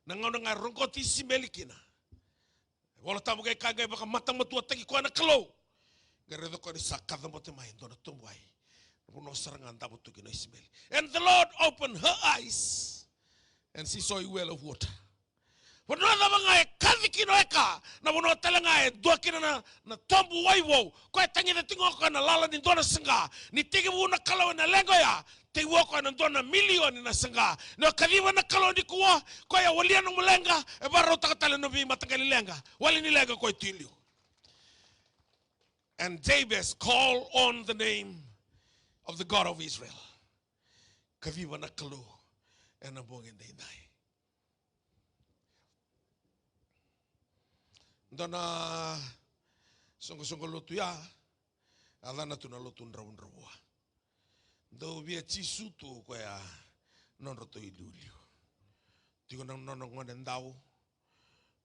Na gauna ga e roqoti Isimeli kina, e Vola Tabu qai kaya, qai vakamatamatuataki koya na Kalou. Qai raica koya ni sa kacabote mai e dua na tobu wai. Na vanua sara ga davo tu kina o Isimeli. And the Lord opened her eyes, and she saw a well of water. Vanua cava ga e kaci kina o Eka, na vanua tale ga e dua kina na, na tobu wai vou. Koya e tagica tiko ga o koya na lala ni dua na saqa. Ni tekivu na Kalou ena leqa oya, tekivu o koya na dua na milioni na saqa. Ni o kaciva na Kalou nikua, koya e walia nomu leqa, e vakarautaka tale na veimataqali leqa. Wali ni leqa koya tu i liu. And Jabez called on the name of the God of Israel. Kaciva na Kalou ena bogi edaidai. Dua na soqosoqo lotu ya, a yacana tu na lotu dravudravua. Dau via Jisu tu o koya nodratou iliuliu. Tiko na nona gone dau.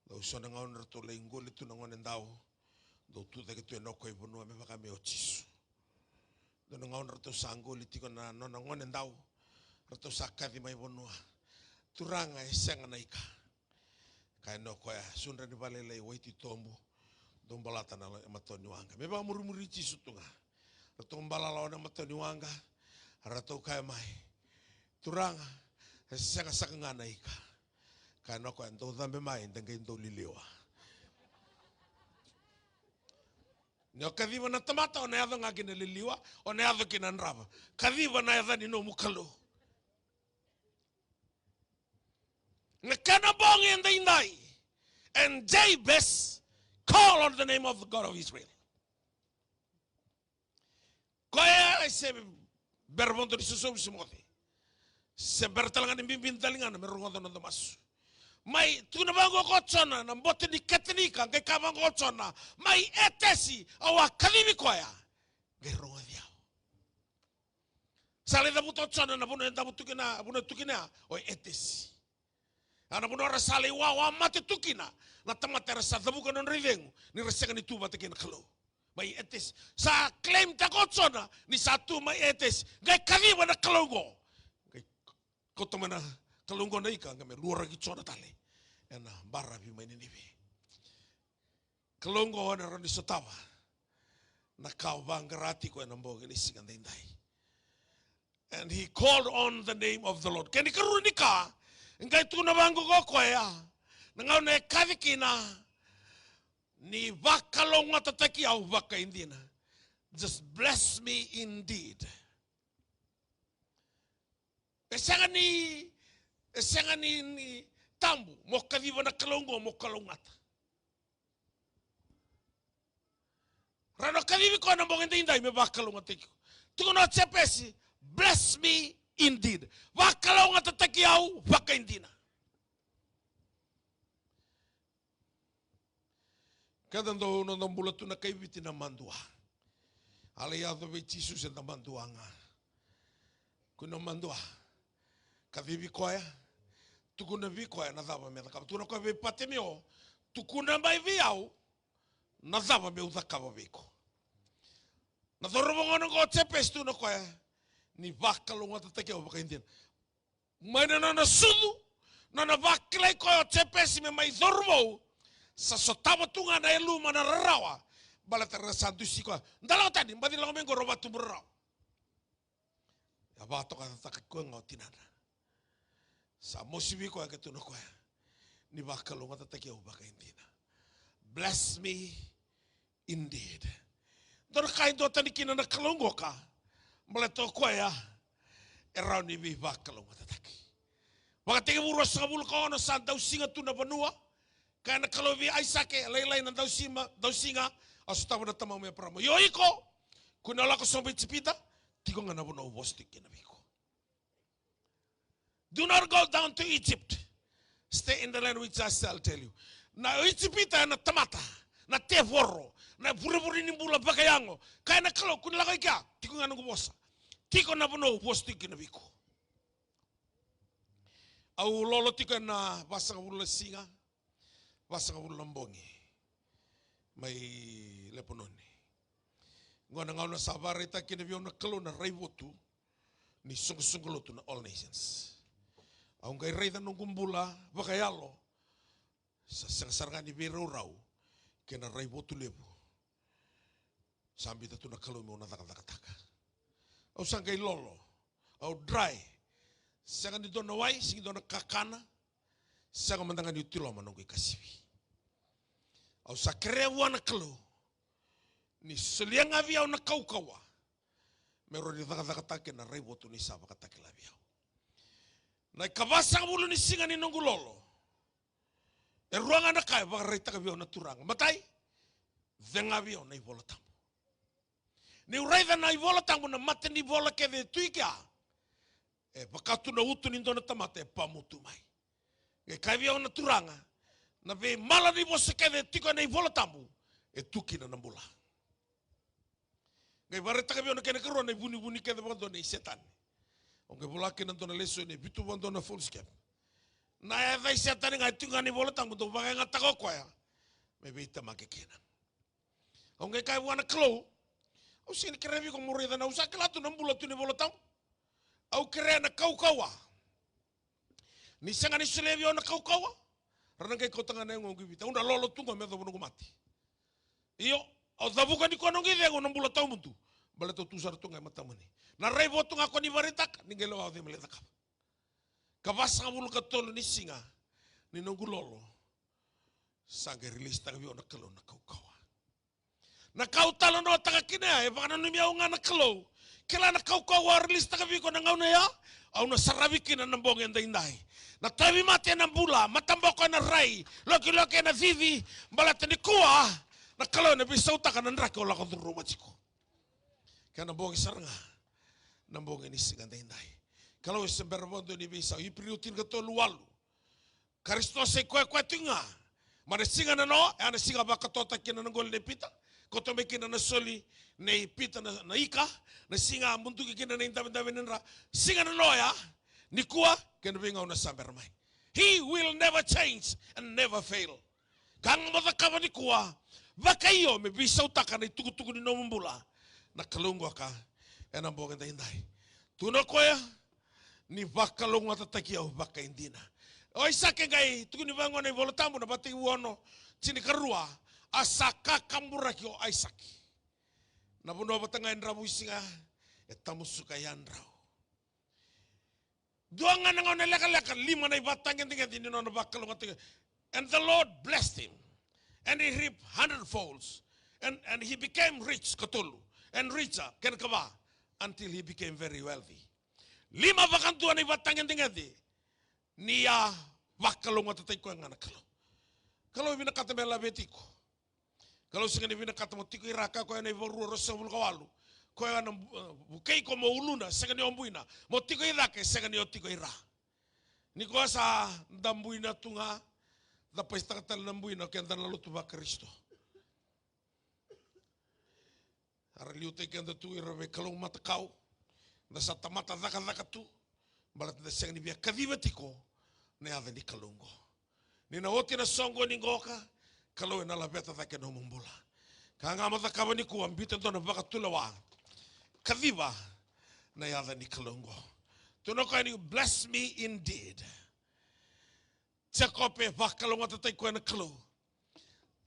Dau so na gauna ratou lai qoli tu na gone dau. Dau tucake tu ena o koya i vanua me vaka me o Jisu. Dua na gauna ratou sa qoli tiko na nona gone dau, ratou sa kaci mai vanua. Turaga, e sega na ika. Kaya na o koya, sudra ni valelai, waititobu, dou balata na matau ni waqa. Me vakamurimuri Jisu tu ga. Ratou balala na matau ni waqa, ratou kaya mai, Turaga, e sega saka ga na ika. Kaya na o koya, dou cabe mai, da qai dou liliwa. Ni o kaciva na tamata, o na yaco ga ki na liliwa, o na yaco ki na drava. Kaciva na yaca ni nomu Kalou. Na kena bogi edaidai, And Jabez called on the name of the God of Israel. Koya e se bera vodo ni sosovu se moce. Se bera tale ga ni bibi ni daligana me rogoca na noda masu. Mai tukuna vaqo ko Jona na boto ni kete ni ika, qai kaya vaqo ko Jona, mai etesi, au a kacivi koya, qai rogoci au. Sa lai cavuta o Jona na vanua e davo tu kina, vanua tu kina, o etesi. A na vanua ra sa lai wawa mate tu kina na tamata era sa cavuka na nodra icegu ni ra sega ni tu vata kei na Kalou. Mai etesi. Sa claim taka o Jona ni sa tu mai etesi. Qai kaciva na Kalou qo. Qai kauta mai na Kalou qo na ika, qai me luaraki Jona tale ena baravi mai Ninive. Kalou qo ena rawa ni sotava na ka o vaqara tiko ena bogi ni siga daidai. And he called on the name of the Lord. Kena ikarua ni ka, qai tukuna vaqo ko koya, na gauna e kaci kina, ni vakalougatataki au vakaidina. Just bless me indeed. E sega ni, e sega ni, ni tabu mo kaciva na Kalou qo mo kalougata. Ra na kacivi koya na bogi daidai me vakalougatataki iko. Tukuna o Jepesi, bless me indeed. Vakalougatataki au vakaidina. Keda dau noda bula tu na kai Viti na madua. A lai yaco vei Jisu se da madua ga. Kua ni madua. Kacivi koya. Tukuna vei koya na cava me cakava. Tukuna koya vei Patimeo. Tukuna mai vei au na cava meu cakava vei iko. Na cauravou gona qo o Jepesi, tukuna koya, ni vakalougatataki au vakaidina. Mai na nona sucu, nona vakilai koya o Jepesi me mai cauravou, sa sotava tu ga na yaluma na rarawa, baleta ra sa dusi koya. Da lako tani, baci lako mai qo, rau vatubu rarawa. A vakatokayacataka koya ga o tinana. Sa mosi vei koya ka tukuna koya, ni vakalougatataki au vakaidina. Bless me indeed. Dua na ka e duatani kina na Kalou qoka, baleta o koya e rawa ni veivakalougatataki. Vakatekivu ruasagavulu ka ono, sa dausiga tu na vanua. Kaya na Kalou vei Aisake, lailai na dausima, dausiga, au sotava na tamamu Eparama. Io iko, kua ni lako sobu i Ijipita, tiko ga na vanua au vosa tiko kina vei iko. Do not go down to Egypt. Stay in the land which I shall tell you. Na Ijipita na tamata, na tevoro, na vurevure ni bula vakayago. Kaya na Kalou, kua ni lako i kea, tiko ga na noqu vosa. Tiko na vanua au vosa tiko kina vei iko. Au lolo tiko ena vasagavulu na siga, vasagavulu na bogi mai Lepanoni. Qo na gauna sa vakaraitaka kina vei au na Kalou na raivotu ni soqosoqo lotu na All Nations. Au qai raica noqu bula vakayalo, sa sega sara ga ni veiraurau kei na raivotu levu sa biuta tu na Kalou meu na cakacakataka. Au sa qai lolo, au dry. Sega ni dua na wai, sega ni dua na kakana, sega mada ga niu tiloma noqu ikasivi. Au sa kerea vua na Kalou ni solia ga vei au na kaukauwa me rawa ni cakacakataka kei na raivotu ni sa vakatakila vei au. Na ikavasagavulu ni siga ni noqu lolo, e rua ga na ka e vakaraitaka vei au na Turaga. Matai, cega vei au na iVola Tabu. Niu raica na iVola Tabu, na mata ni vola kece e tu i kea, e vaka tu na uto ni dua na tamata e pamu tu mai. Qai kaya vei au na Turaga, na veimala ni vosa kece e tiko ena iVola Tabu, e tu kina na bula. Qai vakaraitaka vei au na kena ikarua na ivunivuni kece vakadua nei Setani. Au qai vola kina na dua na lesoni e vitu vakadua na Foolscap. Na yaca i Setani ga e tiko ga ena iVola Tabu, dau vakayagataka o koya me veitemaki kina. Au qai kaya vua na Kalou, au sega ni kerea vei iko mo raica na, au sa kila tu na bula tu ena iVola Tabu. Au kerea na kaukauwa. Ni sega ni solia vei au na kaukauwa, ra na qai kauta ga na yagoqu i Viti. Au na lolo tu qo me yacova noqu mate. Io, au cavuka nikua noqu icegu, na bula tawamudu. Baleta au tu sara tu ga e matamuni. Na raivotu ga ko ni vakaraitaka, ni qai lewa, au cei me lai cakava. Ka vasagavulu ka tolu ni siga ni noqu lolo, sa qai release taka vei au na Kalou na kaukauwa. Na ka au talanoataka kina ya, e vakananumi au ga na Kalou. Kila na kaukauwa a release taka vei iko na gauna ya, au na saravi kina na bogi edaidai. Na tauvimate ena bula, mataboko ena rai, lokiloki ena cici, baleta nikua na Kalou ena veisautaka na draki o lako curuma tiko. Kena bogi sara ga na bogi ni siga edaidai. Kalou e se bera vakadua ni veisau. Iperiu tinikatolu walu. Karisito sa i koya koya tiko ga. Mai na siga nanoa, e a na siga a vakatotaki kina na qoli nei Pita. Koto mai kina na soli nei Pita na, na ika. Na siga a muduki kina na idavedave ni dra. Siga nanoa ya, nikua, kei na veigauna sa bera mai. He will never change and never fail. Ka ga mo cakava nikua, vakaio me veisautaka na itukutuku ni nomu bula. Na Kalou qoka ena bogi edaidai. Tukuna o koya, ni vakalougatataki au vakaidina. O Aisake qai tukuni vaqo na iVola Tabu na Vakatekivu ono, tinikarua, a sa kakaburaki o Aisake. Na vanua vata ga e dravuisiga, e tamusuka yadrau. Dua ga na gauna lekaleka, lima na ivakatagedegede ni nona vakalougatataki. And the Lord blessed him. And he reaped hundredfolds. And, and he became rich, katolu. And richer, kena kava. Until he became very wealthy. Lima vakadua na ivakatagedegede. Ni a vakalougatataki koya ga na Kalou. Kalou e vinakata me laveti iko. Kalou sega ni vinakata mo tiko i ra, kaya o koya ena iVakarua ruasagavulu ka walu. Koya na, uh, vukei iko mo uluna, sega ni o buina. Mo tiko i cake, sega ni o tiko i ra. Ni koya sa da buina tu ga, da pasitaka tale na buina, o keda na lotu vaKarisito. Era liutaki keda tu ira vei Kalou matakau. Da sa tamata cakacaka tu. Baleta da sega ni via kaciva tiko na yaca ni Kalou oqo. Ni na oti na soqoni qoka, Kalou ena laveta cake na nomu bula. Ka ga mo cakava nikua, biuta e dua na vakatulewa. Kaciva na yaca ni Kalou oqo. Tukuna o koya ni bless me indeed. Jekope e vakalougatataki koya na Kalou.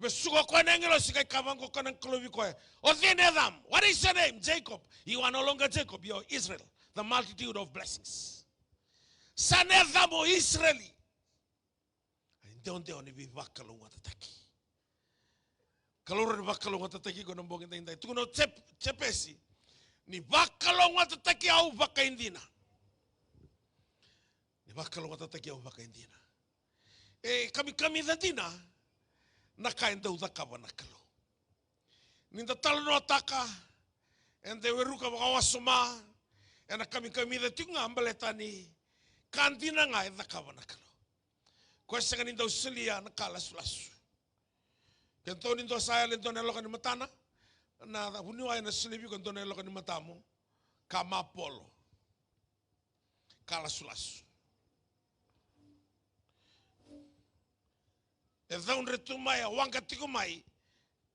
Vesuka o koya na agilosi qai kaya vaqo o koya na Kalou vei koya. O cei na yacamu? What is your name? Jacob. You are no longer Jacob, you are Israel. The multitude of blessings. Sa na yacamu o Isireli. Ai dewadewa ni veivakalougatataki. Kalou rawa ni vakalougatataki iko na bogi daidai. Tukuna o Jep-, Jepesi. Ni vakalougatataki au vakaidina. Ni vakalougatataki au vakaidina. E kamikamica dina na ka e dau cakava na Kalou. Ni da talanoataka, eda weruka vakawasoma, ena kamikamica tiko ga baleta ni ka dina ga e cakava na Kalou. Koya sega ni dau solia na ka lasulasu. Ke dua ni dua sa yala e dua na yaloka ni matana, na vuniwai ena solia vei iko e dua na yaloka ni matamu, ka mapolo. Ka lasulasu. E caudre tu mai, e waqa tiko mai,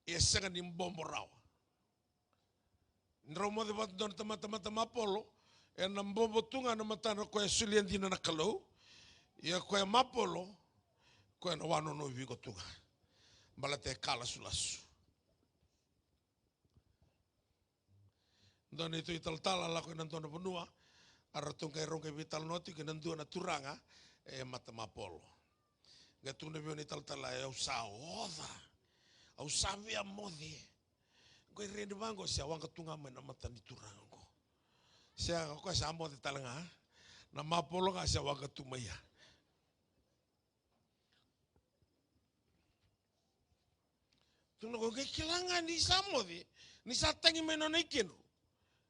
e sega ni bobo rawa. Drau moce vata dua na tamata, tamata mapolo, ena bobo tu ga na matana, koya solia dina na Kalou, ia koya mapolo, koya na wanonovi iko tu ga. Baleta e ka lasulasu. Dua na neitou italatala a lako ena dua na vanua, a ratou qai rau qai veitalanoa tiko kei na dua na turaga e matamapolo. Qai tukuna vei au na italatala, e, au sa oca, au sa via moce. Qai redi vaqo se a waqa tu ga mai na mata ni turaga qo. Se a, o koya sa moce tale ga, na mapolo ga se a waqa tu mai ya. Tukuna o koya, qai kila ga ni sa moce, ni sa tagi mai nona ikedru.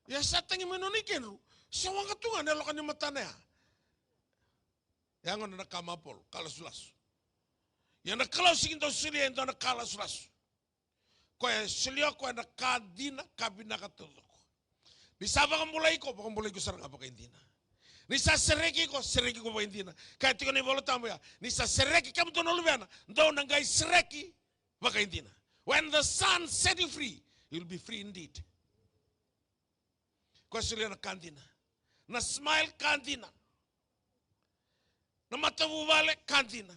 Ia sa tagi mai nona ikedru, se waqa tu ga na yaloka ni matana ya. Ya gona na ka mapolo, ka lasulasu. Ia na Kalou sega ni dau solia e dua na ka lasulasu. Koya e solia o koya na ka dina, ka vinaka taucoko. Ni sa vakabulai iko, vakabulai iko sara ga vakaidina. Ni sa sereki iko, sereki iko vakaidina. Kaya tiko na iVola Tabu ya, ni sa sereki kemudou na luvena, dou na qai sereki vakaidina. When the Son set you free, you'll be free indeed. Koya solia na ka dina. Na smile ka dina. Na matavuvale ka dina.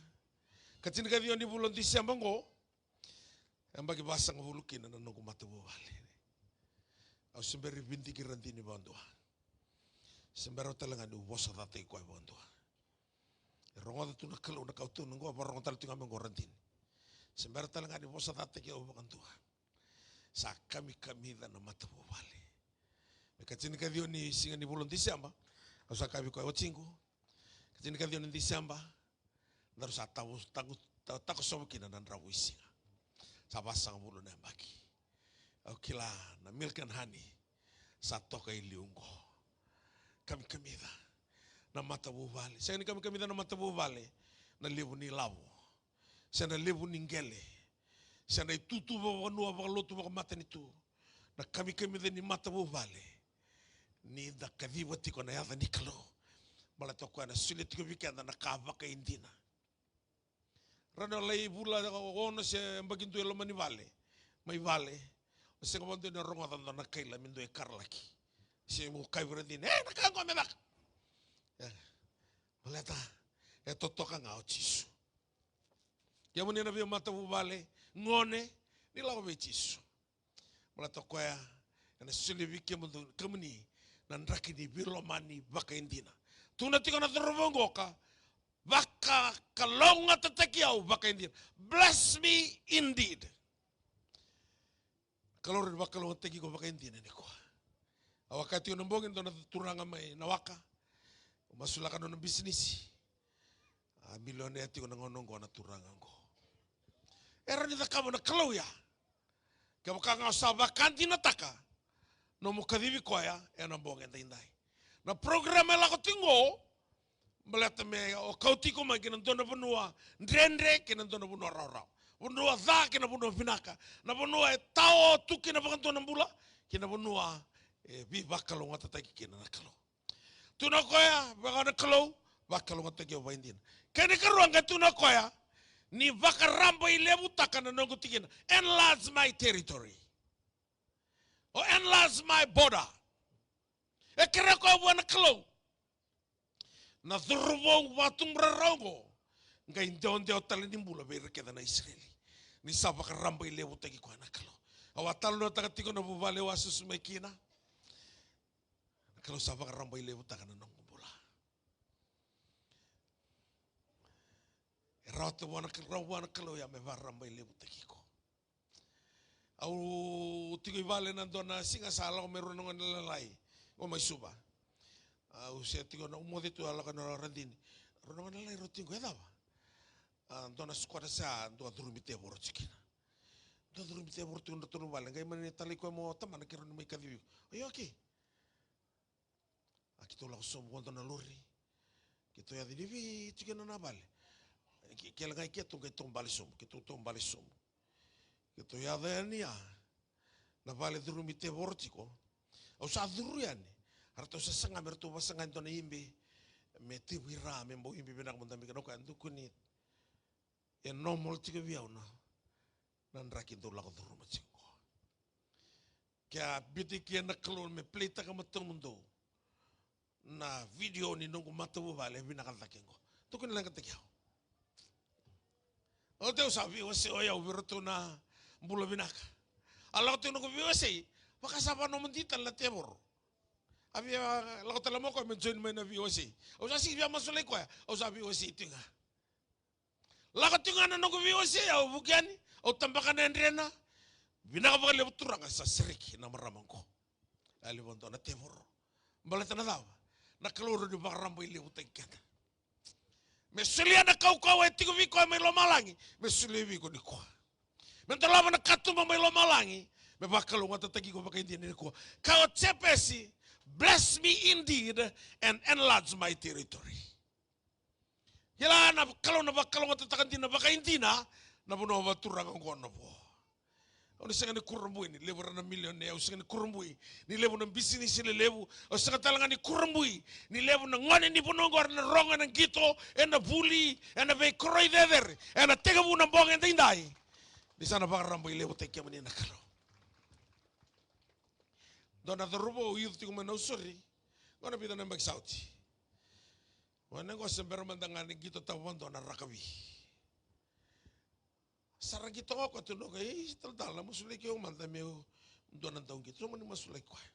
Ka tinikaciwa ni vula o December qo, e yabaki vasagavulu kina na noqu matavuvale. Au se bera ni vidiki Radini vakadua. Se bera tale ga niu vosacataki koya vakadua. E rogoca tu na Kalou na ka au tukuna qo, a vakarogo tale tu ga mai qo Radini. Se bera tale ga ni vosacataki au vakadua. Sa kamikamica na matavuvale. Me ka tinikaciwa ni siga ni vula o December, Au sa kaya vei koya, watiqu, ka tinikaciwa ni December, daru sa tavu, taku, ta, takosovo kina na dravuisiga. Sa vasagavulu na yabaki. Au kila na milk and honey sa toka i liu qo. Kamikamica na matavuvale. Sega ni kamikamica na matavuvale na levu ni lavo, se na levu ni qele, se na itutu vakavanua, vakalotu, vakamatanitu. Na kamikamica ni matavuvale ni da kaciva tiko na yaca ni Kalou. Baleta o koya na solia tiko vei keda na ka vakaidina. Rawa ni o lai vula ono se yabaki dua e loma ni vale, mai vale, o sega vakadua ni rogoca dua na kaila me dua e karalaki. Se mo kaya vei ira na cina, e, na ka qo me caka. E, baleta e totoka ga o Jisu. Kemuni na veimatavuvale, gone, ni lako vei Jisu. Baleta o koya ena solia vei kemuni, kemuni na draki ni veilomani vakaidina. Tukuna tiko na cauravou qo, ka vakalougatataki au vakaidina. Bless me indeed. Kalou ni vakalougatataki iko vakaidina nikua. Au a kaya tiko na bogi, dua na turaga mai Nawaka, masulaka nona bisinisi. A milionea tiko na gauna oqo na turaga oqo. E rawa ni cakava na Kalou ya. Kevaka ga o sa vakadinataka nomu kacivi koya ena bogi edaidai. Na program e lako tiko qo, baleta me o kauti iko mai ki na dua na vanua dredre, ki na dua na vanua rawarawa. Vanua ca ki na vanua vinaka. Na vanua e tao tu kina vakadua na bula, ki na vanua e veivakalougatataki kina na Kalou. Tukuna o koya, vaka na Kalou, vakalougatataki au vakaidina. Kena ikarua qai tukuna o koya, ni vakarabailevutaka na noqu tikina. Enlarge my territory. O enlarge my border. E kerea o koya vua na Kalou. Na cauravou vakatubura rawa oqo, qai dewadewa tale ni bula vei ira kece na Isireli. Ni sa vakarabailevutaki koya na Kalou. Au a talanoataka tiko na vuvale au a susu mai kina. Na Kalou sa vakarabailevutaka na noqu bula. E rawata vua na Kalou, rawa vua na Kalou ya me vakarabailevutaki iko. Au tiko i vale na dua na siga, sa lako mai rua na gone lalai qo mai Suva. Au se tiko na, au moce tu, a lako na radini. Rua na gone lalai rau tiko, e cava? A, dua na squatter sa, dua curumi tevoro tiko kina. Dua curumi tevoro tiko na ratou na vale. Qai mani talai koya mo tamana, keirau ni mai kacivi iko. Io, okay. A keitou lako sobu, vodo na lori. Keitou yaco, ni vei tiko kina na vale? Ke, kele ga i keitou, keitou bale sobu, keitou tou bale sobu. Keitou yaco yani ya na vale curumi tevoro tiko. Au sa curu yani. A ratou sa saga me ratou vasaga e dua na ibe me tevu i ra, me bau ibe vinaka mo dabe kina. Au kaya, dukuni, e normal tiko vei au na, na draki dou lako curuma tiko qo. Ke a biuta eke na Kalou me play-taka matamudou na video ni noqu matavuvale, e vinaka cake qo. Tukuni leqataki au. Oti au sa veiwasei o yau vei iratou na bula vinaka. A lako tiko noqu veiwasei, vaka sa vakanomodi tale na tevoro. A via lako tale mai o koya me join mai na veiwasei. Au sa sega ni via masulaki koya, au sa veiwasei tiko ga. Lako tiko ga na noqu veiwasei, au vuki yani, au tabaka na yadrena. Vinaka vakalevu Turaga, sa sereki na marama qo. A levu dua na tevoro. Baleta na cava? Na Kalou rawa ni vakarabailevutaki keda. Me solia na kaukauwa e tiko vei koya mai lomalagi, me solia vei iko nikua. Me dolava na katuba mai lomalagi, me vakalougatataki iko vakaidina nikua. Ka o Jepesi, bless me indeed and enlarge my territory. Kila na Kalou na vakalougatataka dina vakaidina na vanua vakaturaga oqo na vo. Au na sega ni kurabui ni levu era na milionea, au sega ni kurabui ni levu na bisinisi lelevu, au sega tale ga ni kurabui ni levu na gone ni vanua oqo era na rogo ena qito, ena vuli, ena veikoroi cecere, ena tekivu na bogi edaidai. Ni sa na vakarabailevutaki kemuni na Kalou. Dua na cauravou, youth tiko mai Nausori, qo na vica na yabaki sa oti. Gone qo se bera mada ga ni qito tavadua na rakavi. Sa ra qito ga o koya, tukuna o koya, ei, talatala, masulaki au mada meu dua na dauqito. Tukuna ni masulaki koya.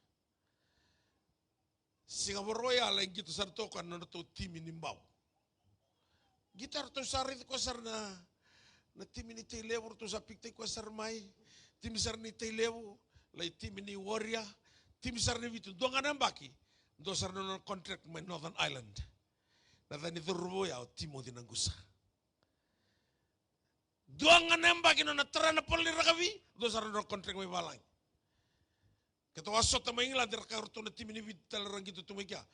Siga Vakarauwai a lai qito sara tu o koya na nodratou timi ni bau. Qito, ratou sa raici koya sara na, na timi ni Tailevu, ratou sa pikitaki koya sara mai. Timi sara ni Tailevu, lai timi ni Warrior, timi sara ni Viti, dua ga na yabaki. Dua sara na nona contract mai Northern Ireland. Na yaca ni cauravou ya o Timothy Nagusa. Dua ga na yabaki nona tara na polo ni rakavi, dua sara na nona contract mai valagi. Keitou a sota mai England, ra kaya o ratou na timi ni Viti tale ra qito tu mai kea.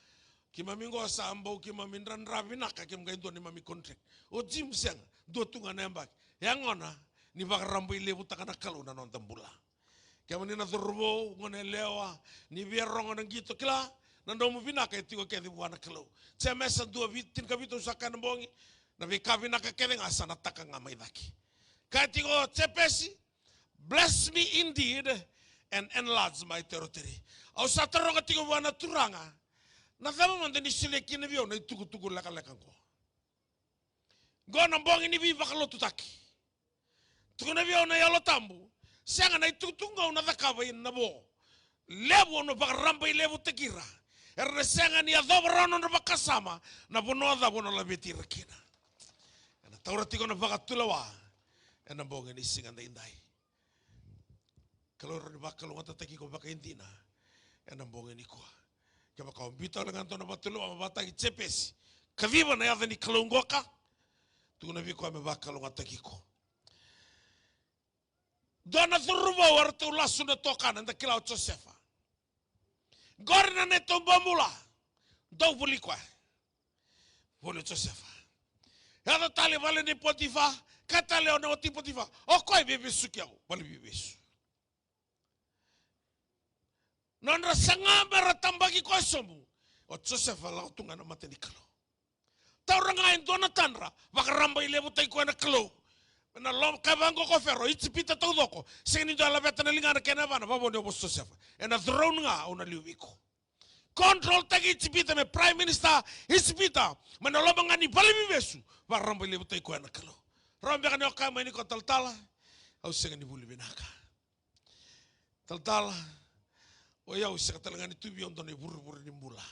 Keimami qo sa bau keimami dradra vinaka, keimami qai dua neimami contract. O Jim sega, dua tu ga na yabaki. Yagona ni vakarabailevutaka na Kalou na noda bula. Kemuni na cauravou, gone yalewa, ni via rogo na qito, kila, na nomu vinaka e tiko kece vua na Kalou. Jemesa dua, tinikavitu, au sa kaya na bogi, na veika vinaka kece ga sa na taka ga mai cake. Kaya tiko o Jepesi, "Bless me indeed and enlarge my territory." Au sa taroga tiko vua na Turaga, na cava mada ni solia kina vei au na itukutuku lekaleka qo? Qo na bogi ni veivakalotutaki. Tukuna vei au na Yalo Tabu, sega na itukutuku ga au na cakava ina vo. Levu au na vakarabailevutaki ira. Era na sega ni yacova rawa na nodra vakasama, na vanua cava au na laveti ira kina. Ena taura tiko na vakatulewa ena bogi ni siga daidai. Kalou rawa ni vakalougatataki iko vakaidina ena bogi nikua. Kevaka o biuta tale ga dua na vakatulewa me vakataki Jepesi, kaciva na yaca ni Kalou qoka, tukuna vei koya me vakalougatataki iko. Dua na cauravou eratou lasu na tokana, eda kila o Josefa. Qori na neitou bobula. Dou voli koya. Voli o Josefa. Yaco tale vale nei Potifa, kaya tale o na wati Potifa, "O koya e veivesuki au, vale veivesu." Nodra saga me ra tabaki koya sobu, o Josefa lako tu ga na mata ni Kalou. Taura ga e dua na tadra, vakarabailevutaki koya na Kalou. Na loma, kaya vaqo ko Fero, Ijipita taucoko, sega ni dua e laveta na ligana kei na yavana, vavoni au vosa Josefa. Ena throne ga au na liu vei iko. Control taki Ijipita me prime minister Ijipita, mai na loma ga ni vale ni veivesu, vakarabailevutaki koya na Kalou. Rawa beka ni o kaya mai ni ko talatala, au sega ni vuli vinaka. Talatala, o yau sega tale ga ni tu vei au dua na ivurevure ni bula.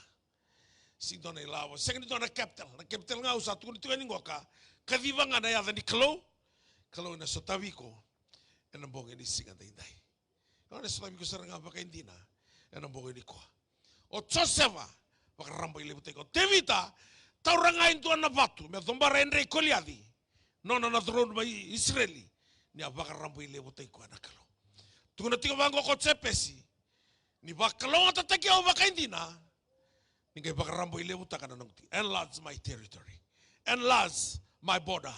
Sega ni dua na ilavo, sega ni dua na capital. Na capital ga au sa tukuna tiko yani qoka, kaciva ga na yaca ni Kalou. Kalou ena sotavi iko ena bogi ni siga daidai. Ena sotavi iko sara ga vakaidina ena bogi nikua. O Josefa, vakarabailevutaki koya. O Tevita, taura ga e dua na vatu me cobara e dre i Koliaci, nona na throne mai Isireli, ni a vakarabailevutaki koya na Kalou. Tukuna tiko vaqo ko Jepesi, "Ni vakalougatataki au vakaidina, ni qai vakarabailevutaka na noqu ti-, enlarge my territory, enlarge my border."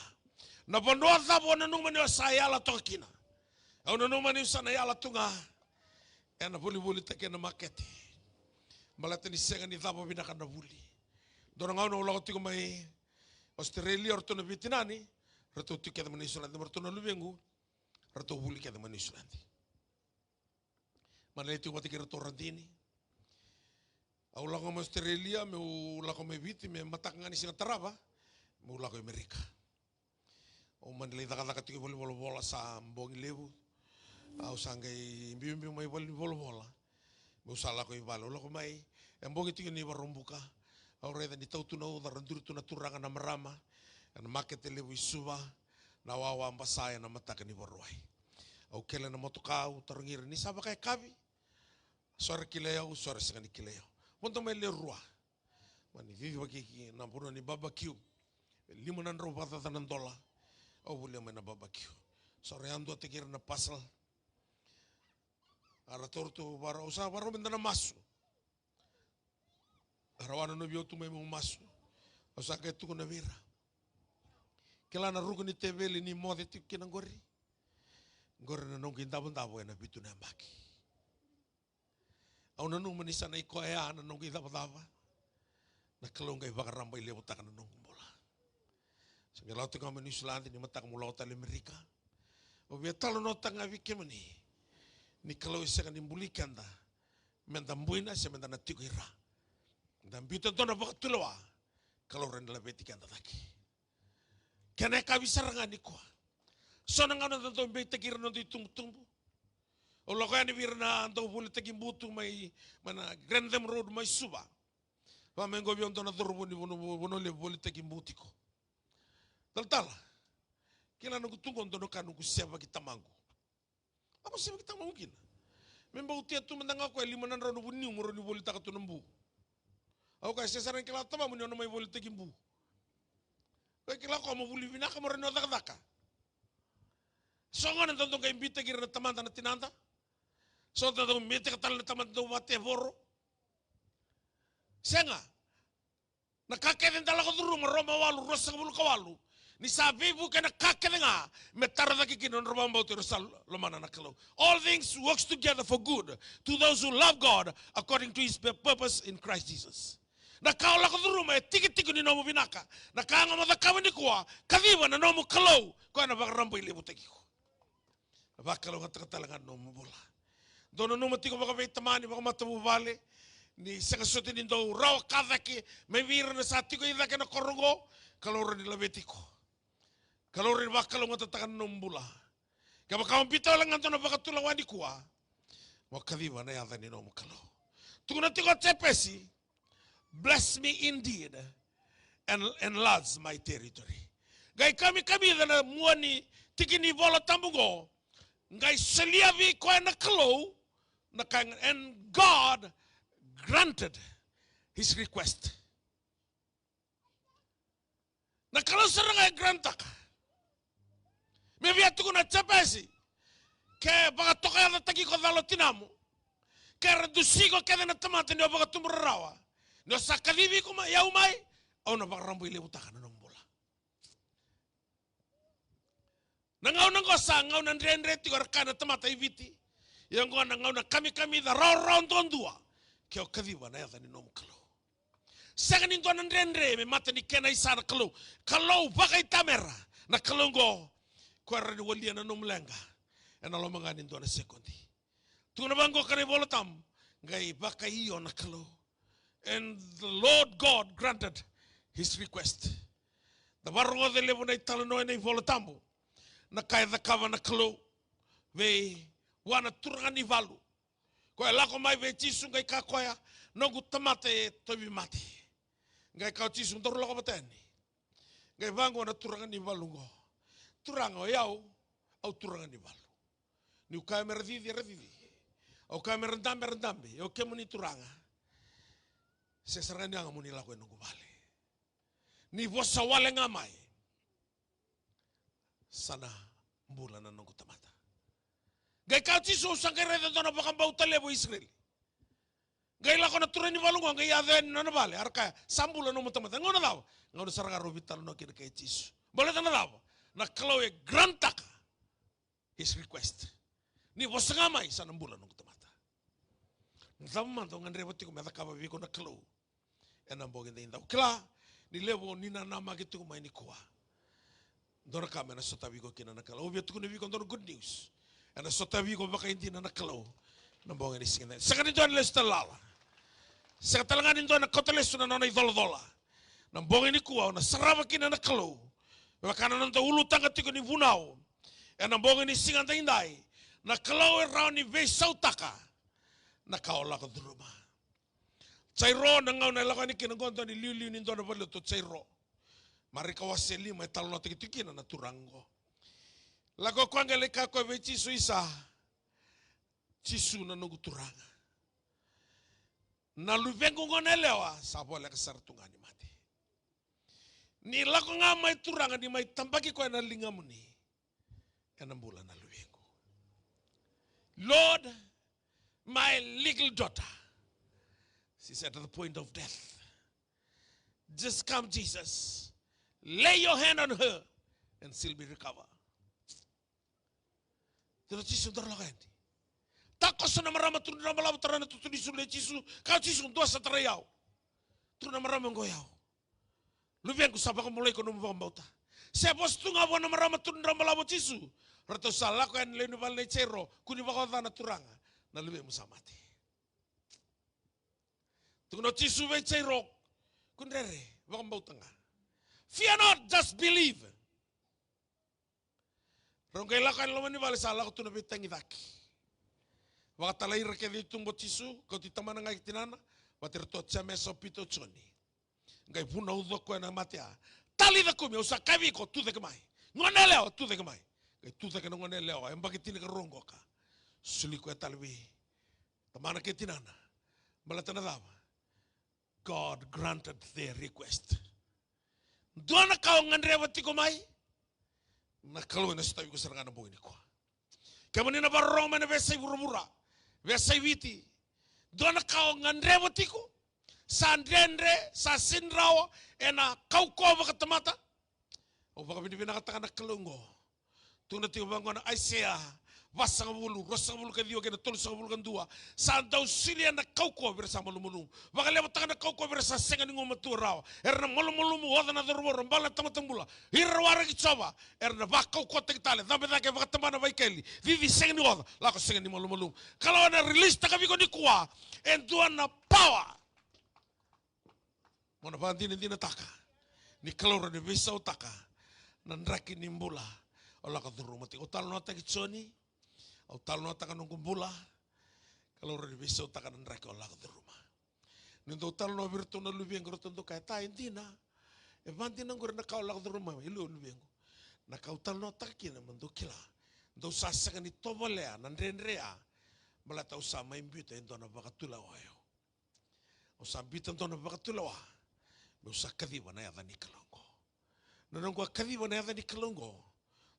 Na vanua cava o nanuma ni o sa yala toka kina? Au nanuma niu sa na yala tu ga ena volivolitaki ena makete, baleta ni sega ni cava vinaka na vuli. Dua na gauna au lako tiko mai Australia, o ratou na veitinani, ratou tiko kece mai Niusiladi, mai ratou na luvequ, ratou vuli kece mai Niusiladi. Mai lai tiko vata kei ratou Radini. Au lako mai Australia, meu lako mai Viti, me mataka ga ni siga tarava, meu lako i Amerika. Au mani lai cakacaka tiko i valenivolavola sa bogi levu. Au sa qai biubiu mai valenivolavola. Meu sa lako i vale, au lako mai. E bogi tiko ni Vakaraubuka. Au raica ni tau tu na uca, ra duri tu na turaga na marama ena makete levu i Suva, na wawa basa ena mataka ni Vakarauwai. Au kele na motoka, au tarogi ira ni sa vakayakavi. So era kilai au, so era sega ni kilai au. Vodo mai le rua. Mani cicivaki ki na vanua ni babakiu. E lima na drau vakacaca na dola. Au volia mai na babakiu. So ra yaduataki ira na parcel. A ra taura tu vara, au sa vakarau meda na masu. A ra wanonovi au tu mai meu masu. Au sa qai tukuna vei ira, kila na ruku ni teveli ni moce tiko kina qori? Qori na noqu idavodavo ena vitu na yabaki. Au nanuma ni sa na i koya na noqu icavacava. Na Kalou qai vakarabailevutaka na noqu bula. Sa qai lako tiko ga mai Niusiladi, ni mataka meu lako tale Amerika. Au via talanoataka ga vei kemuni ni Kalou e sega ni buli keda meda buina se meda na tiko i ra. Da biuta dua na vakatulewa, Kalou rawa ni laveti keda cake. Kena yakavi sara ga nikua. So na gauna da dau beitaki ira na noda itubutubu. Au lako yani vei ira na dau volitaki bu tu mai, mai na Grantham Road mai Suva. Va mai qo vei au dua na cauravou ni Vanua, Vanua Levu volitaki bu tiko. Talatala, kila noqu tu qo dua na ka noqu sevaki tamaqu. A ko sevaki tamaqu kina? Me bau tea tu mada ga o koya e lima na drau na vuniu mo rawa ni volitaka tu na bu. Au kaya, se sara ni kila o tamamu ni o na mai volitaki bu. Ko kila ko mo vuli vinaka mo rawa ni o cakacaka. So gona dodou qai bitaki ira na tamada na tinada. So dodou mitaka tale na tamada dau vatevoro. Sega. Na ka kece da lako curuma, Roma walu, ruasagavulu ka walu. Ni sa veivuke na ka kece ga, me tara cake kina na nodra vakabauta era sa lomana na Kalou. All things works together for good to those who love God according to his purpose in Christ Jesus. Na ka o lako curuma e tikitiki ni nomu vinaka. Na ka ga mo cakava nikua, kaciva na nomu Kalou, koya na vakarabailevutaki iko. Vakalougatataka tale ga na nomu bula. Dou nanuma tiko vakaveitamani, vakamatavuvale, ni sega soti ni dou rawa ka cake mai vei ira na sa tiko i cake na koro oqo, Kalou rawa ni laveti iko. Kalou rawa ni vakalougatataka na nomu bula. Kevaka o biuta wale ga dua na vakatulewa nikua, mo kaciva na yaca ni nomu Kalou. Tukuna tiko o Jepesi, "Bless me indeed and enlarge my territory." Qai kamikamica na mua ni tiki ni Vola Tabu oqo, qai solia vei koya na Kalou na ka, and God granted his request. Na Kalou sara ga e grantaka. Me via tukuna o Jepesi, ke vakatokayacataki iko calo tinamu, ke ra dusi iko kece na tamata ni o vakatubu rarawa, ni o sa kacivi iko mai, au mai, au na vakarabailevutaka na nomu bula. Na gauna oqo sa gauna dredre tiko, era kaya na tamata i Viti. Ia oqo na gauna kamikamica rawarawa duadua, ke o kaciva na yaca ni nomu Kalou. Sega ni dua na dredre me mata ni kena isa na Kalou. Kalou vakaitamera na Kalou oqo, koya rawa ni walia na nomu leqa ena loma ga ni dua na sekodi. Tukuna vaqo ka na iVola Tabu, qai vakaio na Kalou. And the Lord God granted his request. Da vakarogoca e levu na italanoa ena iVola Tabu, na ka e cakava na Kalou vei vua na turaga ni valu. Koya e lako mai vei Jisu qai kaya o koya, "Noqu tamata e tauvimate." Qai kaya o Jisu, "Daru lako vata yani." Qai vaqo na turaga ni valu oqo, "Turaga, o yau, au turaga ni valu. Niu kaya me ra cici, era cici. Au kaya me ra dabe, era dabe. Ia o kemuni Turaga, se sara ga ni yaga mo ni lako e noqu vale. Ni vosa wale ga mai, sa na bula na noqu tamata." Qai kaya o Jisu, "Au sa qai raica e dua na vakabauta levu e Isireli." Qai lako na turaga ni valu oqo, qai yaco yani na nona vale, a ra kaya, "Sa bula na nomu tamata." Gauna cava? Gauna sara ga rau veitalanoa kina kei Jisu. Baleta na cava? Na Kalou e grantaka his request. "Ni vosa ga mai, sa na bula na noqu tamata." Na cava mada o gadreva tiko me cakava vei iko na Kalou ena bogi edaidai? Au kila ni levu o ni nanamaki tiko mai nikua. Dua na ka me na sotavi iko kina na Kalou. Au via tukuna vei iko dua na good news. Ena sotavi iko vakaidina na Kalou na bogi ni siga edaidai. Sega ni dua na lesu tale lala. Sega tale ga ni dua na kauta lesu na nona icolacola. Na bogi nikua o na sarava kina na Kalou. Me vaka na noda ulutaga tiko ni vunau ena bogi ni siga edaidai, na Kalou e rawa ni veisautaka na ka o lako curuma. Jairo, na gauna e lako yani kina oqo, dua na iliuliu ni dua na valenilotu o Jairo. Marika wase lima e talanoataki tiko kina na turaga oqo. Lako o koya qai lai kaya o koya vei Jisu, "Isa, Jisu na noqu Turaga, na luvequ gone yalewa sa voleka sara tu ga ni mate. Ni lako ga mai Turaga, ni mai tabaki koya na ligamuni, ena bula na luvequ. Lord, my little daughter, she's at the point of death. Just come, Jesus. Lay your hand on her and she'll be recovered." Tukuna o Jisu, "Daru lako yani." Takoso na marama, tukuna na marama, tara na itutu ni sulu, e Jisu. Kaya o Jisu, "Dua sa tarai au." Tukuna na marama, "Oqo o yau. Luvequ, sa vakabulai iko na nomu vakabauta." Se vosa tu ga vua na marama, tukuna na marama, "O Jisu, ratou sa lako yani na lewe ni vale nei Jairo, kua ni vakaoca na Turaga, na luvemu sa mate." Tukuna o Jisu vei Jairo, "Kua ni rere, vakabauta ga. Fear not, just believe." Rau qai lako yani loma ni vale, sa lako tu na veitagicaki. Vakatalai ira kece i tuba o Jisu, kauti tamana ga kei tinana, vata iratou o Jemesa, o Pita, o Joni. Qai vunauca o koya na mate ya. "Talitha kumi, au sa kaya vei iko, tucake mai. Gone yalewa, tucake mai." Qai tucake na gone yalewa, yabaki tinikarua qoka. Soli koya tale vei tamana kei tinana. Baleta na cava? God granted their request. Dua na ka o gadreva tiko mai, na Kalou ena sotavi iko sara ga na bogi nikua. Kemuni na vakarorogo mai na veiyasai vuravura, veiyasai Viti, dua na ka o gadreva tiko, sa dredre, sa sega ni rawa ena kaukauwa vakatamata. Au vakavinavinakataka na Kalou oqo. Tukuna tiko vaqo na Aisea vasagavulu, ruasagavulu ka ciwa kei na tolusagavulu ka dua. Sa dau solia na kaukauwa vei ira sa malumalumu. Vakalevutaka na kaukauwa vei ira sa sega ni gumatua rawa. Era na malumalumu, oca na cauravou, ra bale na tamata bula. Ira waraki Jiova, era na vakaukauwataki tale. Cabe cake, vakatabana, vaikeli. Cici sega ni oca, lako sega ni malumalumu. Kalou ena release taka vei iko nikua e dua na power. Mo na vakadinadinataka ni Kalou rawa ni veisautaka na draki ni bula o lako curuma tiko. Au talanoataki Joni, au talanoataka noqu bula. Kalou rawa ni veisautaka na draki o lako curuma. Niu dau talanoa vei iratou na luvequ, ratou dau kaya, "Ta, e dina. E vadina qori na ka o lako curuma mai, e liu luvequ." Na ka au talanoataka kina mo dou kila, dou sa sega ni tovolea na dredre ya, baleta au sa mai biuta e dua na vakatulewa o yau. Au sa biuta dua na vakatulewa meu sa kaciva na yaca ni Kalou oqo. Na noqu a kaciva na yaca ni Kalou oqo,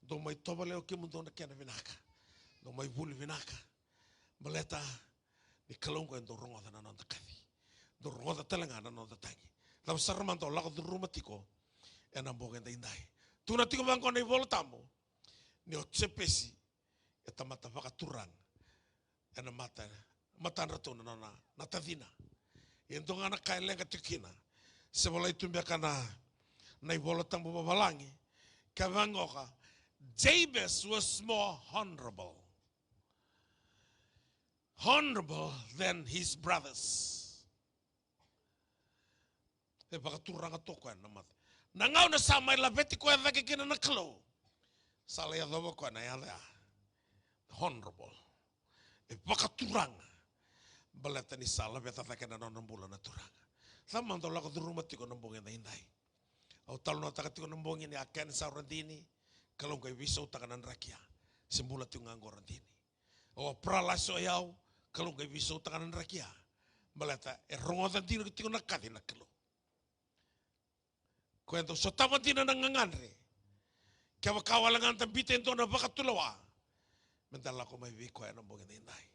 dou mai tovolea o kemudou na kena vinaka. Dou mai vuli vinaka. Baleta ni Kalou oqo e dau rogoca na noda kaci. Dau rogoca tale ga na noda tagi. Cava sara mada o lako curuma tiko ena bogi edaidai. Tukuna tiko vaqo na iVola Tabu ni o Jepesi e tamata vakaturaga ena mata, matadratou na nona na tacina. E dua ga na ka e leqa tiko kina, se volai tu beka na, na iVola Tabu vavalagi, ka vaqoka, Jabez was more honorable, honorable than his brothers. E vakaturaga toka o koya na mata. Na gauna sa mai laveti koya cake kina na Kalou, sa lai yacova o koya na yaca ya, honorable. E vakaturaga. Baleta ni sa laveta cake na nona bula na Turaga. Cava mada o lako curuma tiko na bogi edaidai? Au talanoataka tiko na bogi ni a kenisa o Radini, Kalou qai veisautaka na draki ya. Se bula tiko ga qo o Radini. O paralyze o yau, Kalou qai veisautaka na draki ya. Baleta e rogoca dina tiko na kaci na Kalou. Koya dau sotava dina na gagadre. Kevaka wale ga da biuta e dua na vakatulewa, meda lako mai vei koya na bogi edaidai.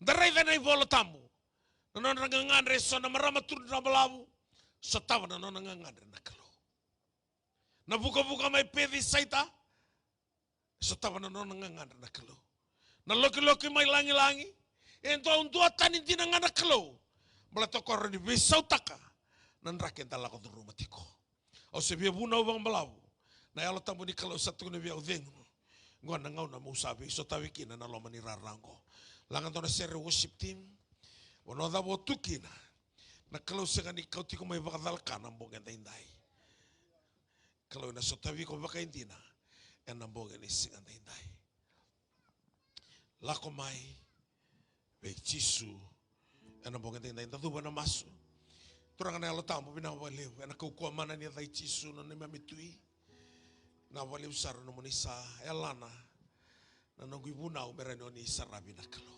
Da raica na iVola Tabu, na nodra gagadre eso na marama turu drabalavu, sotava na nona gagadre na Kalou. Na vukavuka mai Pecisaita, e sotava na nona gagadre na Kalou. Na lokiloki mai lagilagi, e dua, duatani dina ga na Kalou. Baleta o koya rawa ni veisautaka na draki eda lako curuma tiko. Au se via vunau vakabalavu. Na Yalo Tabu ni Kalou sa tukuna vei au, cegu. Qo na gauna meu sa veisotavi kina na loma ni rara oqo. Laga dua na sere, worship team. Vanua cava o tu kina, na Kalou sega ni kauti iko mai vakacalaka na bogi edaidai. Kalou ena sotavi iko vakaidina ena bogi ni siga edaidai. Lako mai vei Jisu ena bogi edaidai. Da cuva ena masu. Turaga na Yalo Tabu, vinaka vakalevu ena kaukauwa mana ni yaca i Jisu na neimami Tui. Vinaka vakalevu sara nomuni sa yalana na noqu ivunau me rawa ni o ni saravi na Kalou.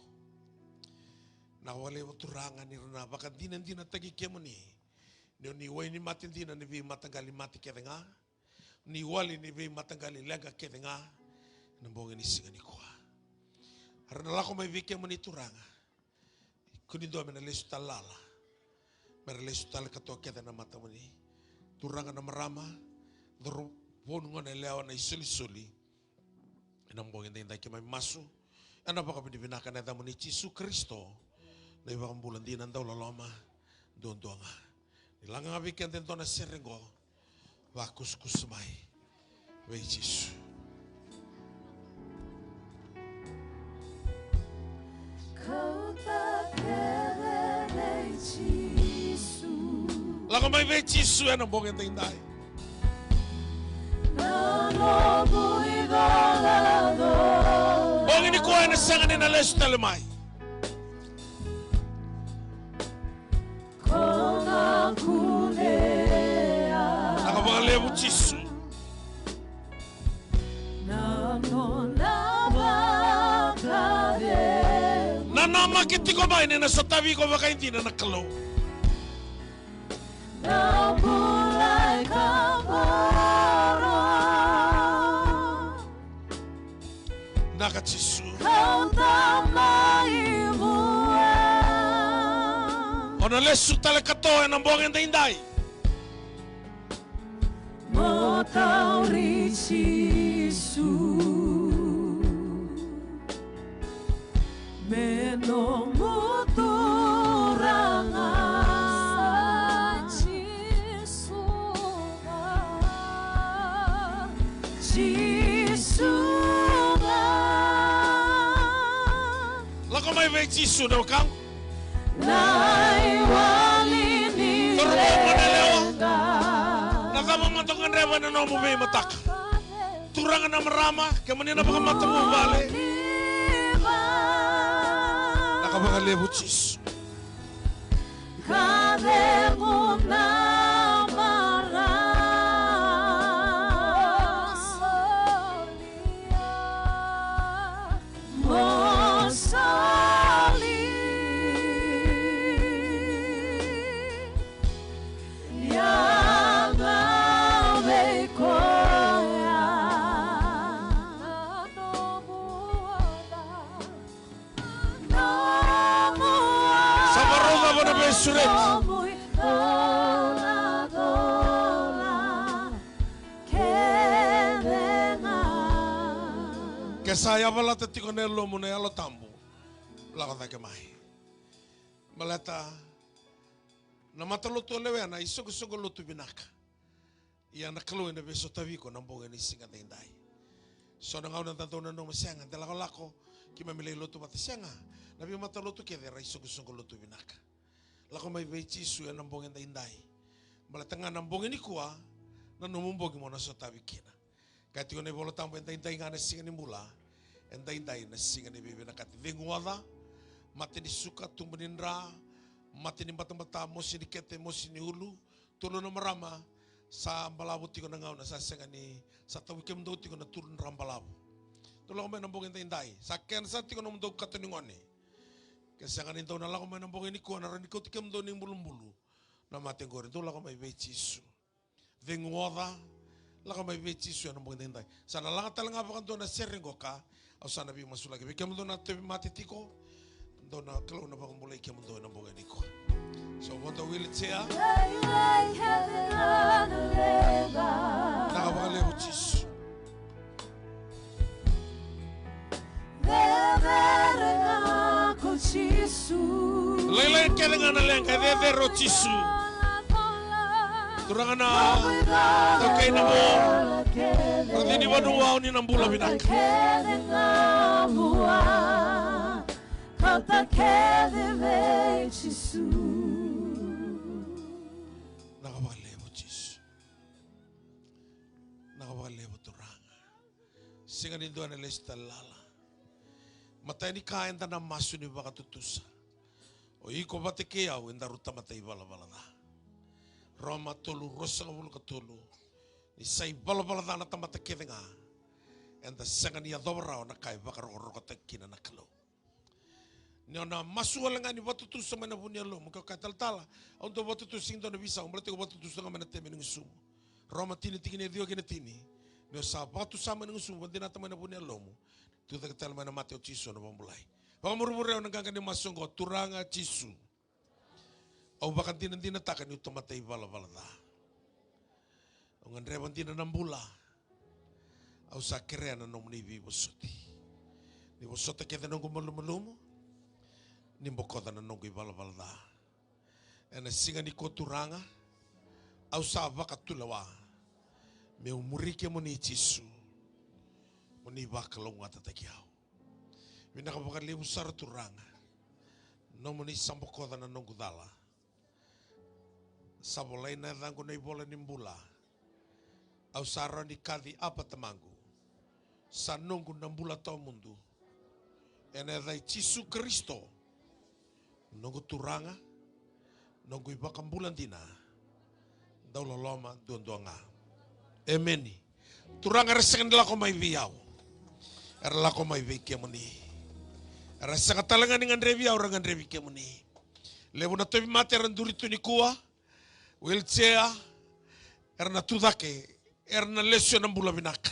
Vinaka vakalevu Turaga ni ra na vakadinadinataki kemuni, ni o ni wainimate dina ni veimataqali mate kece ga, ni wali ni veimataqali leqa kece ga ena bogi ni siga nikua. Era na lako mai vei kemuni Turaga. Kua ni dua me na lesu tale lala, me ra lesu tale katoa kece na matamuni. Turaga na marama, cauravou, gone yalewa, na isolisoli, ena bogi edaidai keimami masu ena vakavinavinaka ena yacamuni Jisu Karisito, na iVakabula dina, dauloloma duadua ga. Ni laga ga vei keda e dua na sere qo, vakusakusa mai vei Jisu. Kauta kece vei Jisu. Lako mai vei Jisu ena bogi edaidai. Na noqu icolacola. Bogi nikua ena sega ni na lesu tale mai. Ko na kunea. Vinaka vakalevu Jisu. Na nona vakacegu. Nanamaki tiko mai ni na sotavi iko vakaidina na Kalou. Na bula e kaboro. Naka Jisu. Kauta mai vua. O na lesu tale katoa ena bogi edaidai. Mo tauri Jisu me nomu Turaga. Jisu ga, Jisu ga. Lako mai vei Jisu na wekaqu. Na iwali ni leqa. Na cava mada o gadreva ena nomu veimataka? Turaga na marama, kemuni na vakamatavuvale. Naka vakalevu Jisu. Ka cegu na marama. Mo soli. Ia ga vei koya. Sa varau cava na veisureti. Ke sa yavalata tiko na yalomu na Yalo Tabu, lako cake mai. Baleta na matalotu o lewena isoqosoqo lotu vinaka. Ia na Kalou ena veisotavi iko na bogi ni siga daidai. So na gauna da dau nanuma sega, da lakolako, keimami lai lotu vata sega. Na veimatalotu kece era isoqosoqo lotu vinaka. Lako mai vei Jisu ena bogi daidai. Baleta ga na bogi nikua, na nomu bogi mo na sotavi kina. Kaya tiko na iVola Tabu, e daidai ga na siga ni bula, e daidai na siga ni veivinakati. Cegu oca, mate ni suka, tubu ni dra, mate ni batabata, mosi ni kete, mosi ni ulu, tolu na marama, sa balavu tiko na gauna, sa sega ni, sa tavi kemudou tiko na turu dra balavu. Dou lako mai na bogi daidai, sa kena sa tiko nomudou kato ni gone. Ke sega ni dou na lako mai na bogi nikua, na rawa ni kauti kemudou ni bulubulu na mate qori. Dou lako mai vei Jisu. Cegu oca, lako mai vei Jisu ena bogi daidai. Sa na laga tale ga vakadua na sere qo ka, au sa na veimasulaki. Vei kemudou na tauvimate tiko, dou na Kalou na vakabulai kemudou ena bogi nikua. So vodo wheelchair. Naka vakalevu Jisu. Lailai kece ga na leqa, e cecere o Jisu. Turaga na taukei na vo, raici ni vanua o ni na bula vinaka. Naka vakalevu Jisu. Naka vakalevu Turaga. Sega ni dua ena lesu tale lala. Matai ni ka eda na masu ni vakatutusa. O iko vata kei au edaru tamata ivalavala ca. Roma tolu ruasagavulu ka tolu. Ni sa ivalavala ca na tamata kece ga, eda sega ni yacova rawa na ka e vakarokorokotaki kina na Kalou. Ni o na masu wale ga ni vakatutusa mai na vu ni yalomu, ke o kaya talatala, au dau vakatutusa, sega ni dua na veisau, baleta iko vakatutusa ga mai na tebe ni gusumu. Roma tini tikina e ciwa kei na tini. Ni o sa vakatusa mai na gusumu, vakadinata mai na vu ni yalomu, tucake tale mai na mate o Jisu na vakabulai. Vakamuremure au na qaqa ni masu oqo, Turaga Jisu. Au vakadinadinataka niu tamata ivalavala ca. Au gadreva dina na bula. Au sa kerea na nomuni veivosoti. Ni vosota kece noqu malumalumu. Ni bokoca na noqu ivalavala ca. Ena siga nikua Turaga, au sa vakatulewa meu muri kemuni Jisu. Mo ni vakalougatataki au. Vinaka vakalevu sara Turaga. Nomuni sa bokoca na noqu cala. Sa volai na yacaqu na ivola ni bula. Au sa rawa ni kaci Apa Tamaqu. Sa noqu na bula tawamudu. Ena yaca i Jisu Karisito. Noqu Turaga. Noqu iVakabula dina. Dau loloma duadua ga. Emeni. Turaga era sega ni lako mai vei au. Era lako mai vei kemuni. Era sega tale ga ni gadrevi au, era gadrevi kemuni. Levu na tauvimate era duri tu nikua. Wheelchair, era na tu cake, era na lesu ena bula vinaka.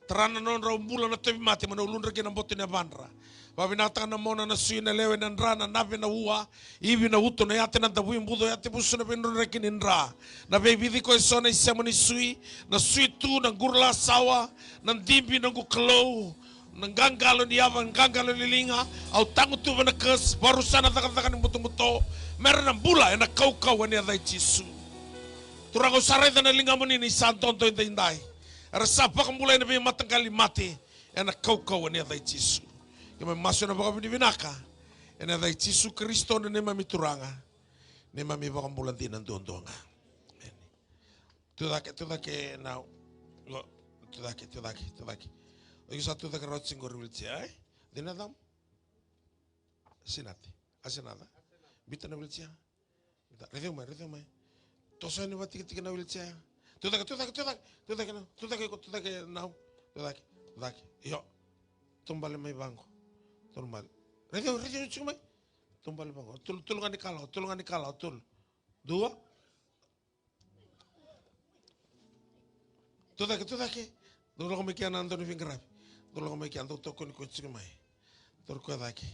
Tara na nodra bula na tauvimate mai na uludra kei na boto ni yavadra. Vakavinakataka na mona, na sui, na lewe, na dra, na nave, na ua, ivi, na uto, na yate, na davui, buco, yate, vusu, na veidrodroi kei na dra. Na veivici ko eso, na isema ni sui, na sui tu, na gurulasawa, na dibi, na gukalou, na qaqalo ni yava, na qaqalo ni liga, au tagutuva na curse, vakarusa na cakacaka ni butobuto, mera na bula ena kaukauwa ni yaca i Jisu. Turaga, au sa raica na ligamuni ni sa dodo edaidai. Era sa vakabulai na veimataqali mate ena kaukauwa ni yaca i Jisu. Keimami masu ena vakavinavinaka ena yaca i Jisu Karisito na neimami Turaga, neimami Vakabula dina duadua ga. Emeni. Tu cake, tu cake now. Qo, tu cake, tu cake, tu cake. O iko sa tu cake rawa tiko qori wheelchair, e? Cina yacamu? Sinate. A Sinaca. Biuta na wheelchair. Biuta. Raici au mai, raici au mai. Toso yani vakatikitiki na wheelchair. Tu cake, tu cake, tu cake. Tu cake now. Tu cake iko, tu cake now. Tu cake, tu cake. Io. Taubale mai vaqo. Taubale. Raici au, raici au tiko mai. Taubale vaqo. Tolu, tolu ga ni kalawa, tolu ga ni kalawa, tolu. Dua. Tu cake, tu cake. Dou lako mai kea na dau ni veiqaravi. Dou lako mai kea, dou tokoni koya tiko mai. Dou koya cake.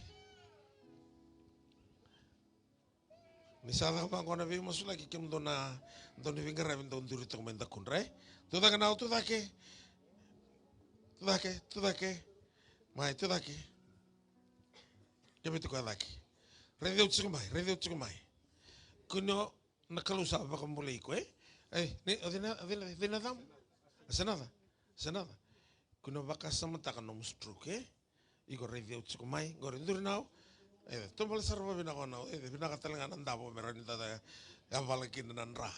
Ni sa caka vaqo na veimasulaki, kemudou na dau ni veiqaravi dou duri toka mai dakudra, e? Tu cake now, tu cake. Tu cake, tu cake. Mai, tu cake. Kemiti koya cake. Raici au tiko mai, raici au tiko mai. Kua ni o Na Kalou sa vakabulai iko, e? E, ni, o cina, o cina, cina yacamu? A Sinaca? Sinaca. Kua ni vakasamataka nomu stroke, e? Iko raici au tiko mai, qori duri now. E, taubale sara vakavinaka now. E, vinaka tale ga na davo me rawa ni da yavala kina na dra.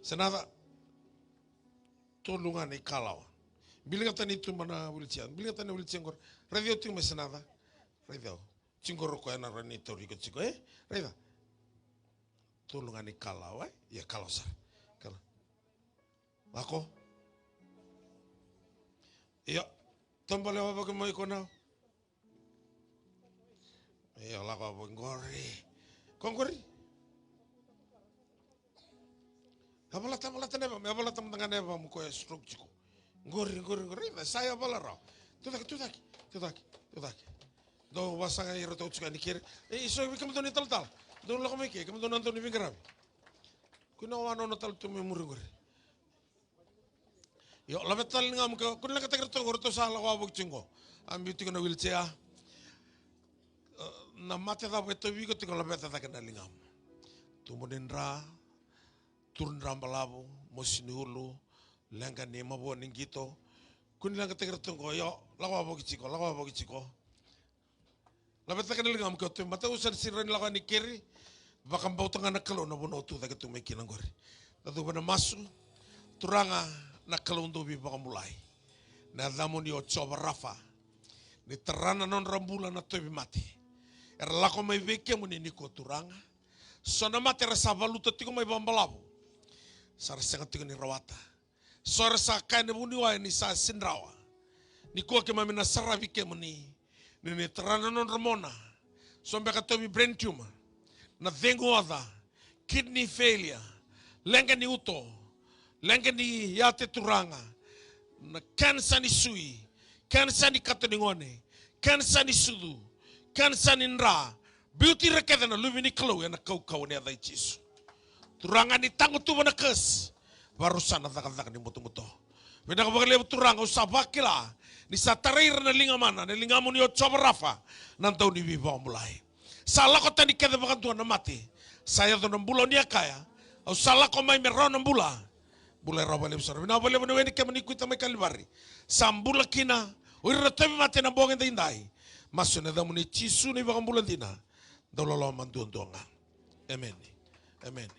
Sinaca. Tolu ga na ikalawa. Biligata ni tuba na wheelchair. Biligata na wheelchair qori. Raici au tiko mai Sinaca. Raici au. Tiko qori o koya na rawa ni tauri iko tiko, e? Raica. Tolu ga ni kalawa, e? Ia kalawa sara. Kalawa. Lako. Ia. Taubale wavoki mai iko now. Ia lako wavoki qori. Ko qori. Yavalata, yavalata na yavamu, yavalata mada ga na yavamu ko e stroke tiko. Qori, qori, qori, raica, sa yavala rawa. Tu cake, tu cake, tu cake, tu cake. Dou vasagai iratou tiko yani keri. E, so vei kemudou na italatala. Dou lako mai ke, kemudou na dau ni veiqaravi. Kua ni o wanono tale tu mai muri qori. Io, laveta tale na ligamu ke, kua ni leqataki iratou qo, ratou sa lako wavoki tiko qo. A biu tiko na wheelchair. E, na mate cava e tauvi iko tiko, laveta cake na ligamu. Tubu ni dra, turu ni dra balavu, mosi ni ulu, leqa ni mavoa ni qito. Kua ni leqataki iratou qo, io, lako wavoki tiko, lako wavoki tiko. Laveta cake na ligamu ke o tu e mata, au sa sega ni rawa ni lako yani keri. Vakabauta ga na Kalou na vanua o tu cake tu mai kina qori. Da cuva na masu. Turaga na Kalou dau veivakabulai. Na yacamuni o Jiova Rafa. Ni tara na nodra bula na tauvimate. Era lako mai vei kemuni nikua Turaga. So na mate era sa valuta tiko mai vakabalavu. Sa ra sega tiko ni rawata. So era sa kaya na vuniwai ni sa sidrawa. Nikua keimami na saravi kemuni. Ni ni tara na nodra mona. So beka tauvi brain tumor. Na cegu oca. Kidney failure. Leqa ni uto. Leqa ni yate Turaga. Na kenisa ni sui. Kenisa ni kato ni gone. Kenisa ni sucu. Kenisa ni dra. Biuti ira kece na luve ni Kalou ena kaukauwa ni yaca i Jisu. Turaga ni tagutuva na curse. Vakarusa na cakacaka ni butobuto. Vinaka vakalevu Turaga, au sa vakila ni sa tarai ira na ligamana, na ligamuni o Jiova Rafa, na dau ni veivakabulai. Sa lako tani kece vakadua na mate. Sa yaco na bula o ni a kaya. Au sa lako mai me rawa na bula. Bula e rawa vakalevu sara. Vinaka vakalevu na weni kemuni kuita mai Kalivari. Sa bula kina o ira na tauvimate na bogi edaidai. Masu ena yacamuni Jisu na iVakabula dina. Dau loloma duadua ga. Emeni. Emeni.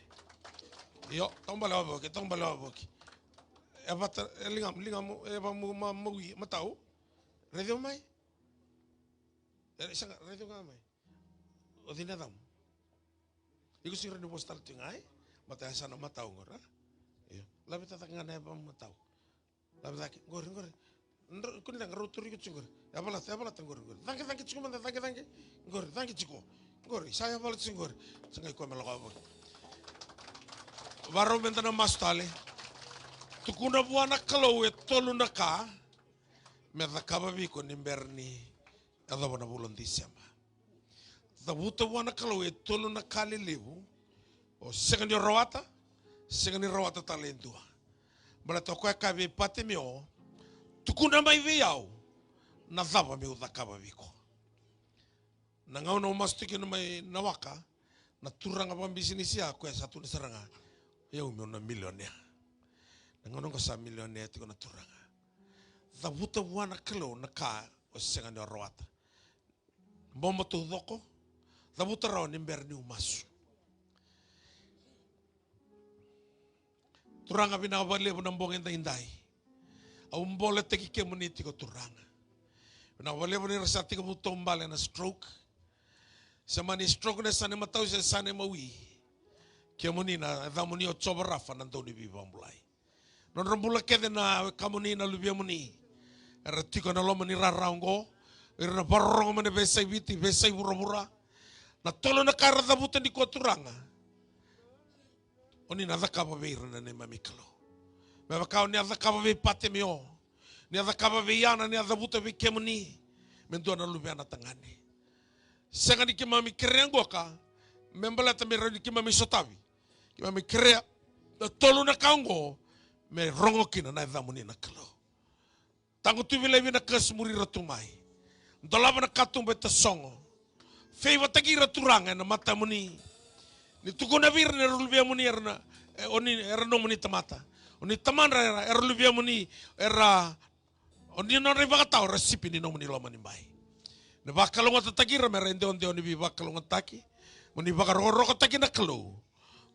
Io, taubale wavoki, taubale wavoki. E vata, e ligamu, ligamu, e vamu ma, maui, matau. Raici au mai. E, sega, raici au ga mai. O cina yacamu? Iko sega ni vosa tale tu ga, e? Mata e sa na matau qori, a? Io. Laveta cake ga na yavamu matau. Laveta cake, qori, qori. Dro-, kua ni leqa, rau tauri iko tiko qori. Yavalata, yavalata qori, qori. Caqe, caqe tiko mada, caqe, caqe. Qori, caqe tiko. Qori, sa yavala tiko qori. Sa qai koya me lako wavoki. Varau meda na masu tale. Tukuna vua na Kalou e tolu na ka me cakava vei iko ni bera ni yacova na vula o Tiseba. Cavuta vua na Kalou e tolu na ka lelevu o sega ni rawata, sega ni rawata tale e dua. Baleta o koya e kaya vei Patimeo, tukuna mai vei au na cava meu cakava vei iko. Na gauna au masu tiko kina mai na waka, na turaga vakabisinisi ya, koya sa tukuna sara ga, o yau meu na milionea. Na gauna oqo sa milionea tiko na turaga. Cavuta vua na Kalou na ka o sega ni rawata. Bobo taucoko, cavuta rawa ni bera niu masu. Turaga, vinaka vakalevu na bogi edaidai. Au boletaki kemuni tiko Turaga. Vinaka vakalevu ni ra sa tekivu taubale na stroke. Se mani stroke na yasana imatau se yasana imawi. Kemuni na yacamuni o Jiova Rafa na dauniveivakabulai. Nodra bula kece na wekamuni na luvemuni. Era tiko ena loma ni rara oqo. Ira na vakarorogo mai na veiyasai Viti, veiyasai vuravura. Na tolu na ka era cavuta nikua Turaga. O ni na cakava vei ira na neimami Kalou. Me vaka o ni a cakava vei Patimeo. Ni a cakava vei Ana, ni a cavuta vei kemuni. Me dua na luvena tagane. Sega ni keimami kerea qoka. Me baleta me rawa ni keimami sotavi. Keimami kerea na tolu na ka oqo me rogo kina na yacamuni na Kalou. Tagutuvi laivi na kasi, muri ira tu mai. Dolava na katuba e tasogo. Favour-taki ira Turaga ena matamuni. Ni tukuna vei ira ni era luvemuni, era na, e, o ni era nomuni tamata. O ni tamadra era, era luvemuni, era O ni nodra ivakatawa, ra sipi ni nomuni loma ni bai. Na vakalougatataki ira me ra idewadewa ni veivakalougatataki. Mo ni vakarokorokotaki na Kalou.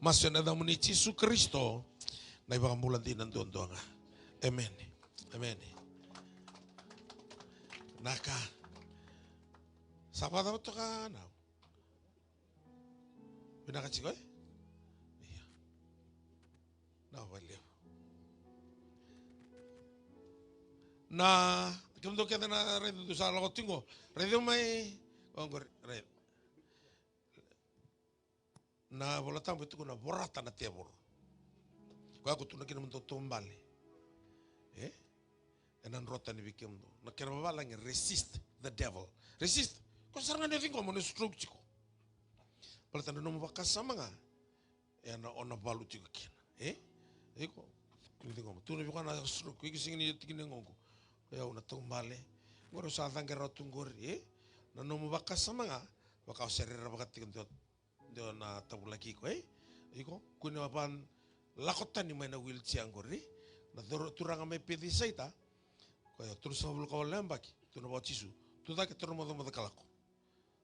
Masu ena yacamuni Jisu Karisito, na iVakabula dina duadua ga. Emeni. Emeni. Naka. Sa vakacava toka nau? Vinaka tiko, e? Ia. Na vakalevu. Na, kemudou kece na raica dou sa lako tiko. Raica mai. Oqori, raica. Na Vola Tabu e tukuna vorata na tevoro. Koya ko tukuna kina mo dou taubale. E? Ena dro tani vei kemudou. Na kena vavalagi, resist the devil. Resist. Ko sara ga ni o ciqoma, o na stroke tiko. Baleta na nomu vakasama ga. Ena, o na valu tiko kina. E? Iko. Ni ciqoma. Tu na vei koya na stroke. Iko sega ni tiki ni goqo. O yau na taubale. Qori o sa caqe rawa tu qori. E? Na nomu vakasama ga. Vaka o sa rerevaka tiko dua, dua na tavulaki iko. E? Iko. Kua ni vaka lako tani mai na wheelchair qori. Na turaga mai Pecisaita. Koya tolusagavulu ka walu na yabaki. Tu na vaka o Jisu. Tu cake, taura na macawa, macawa ka lako.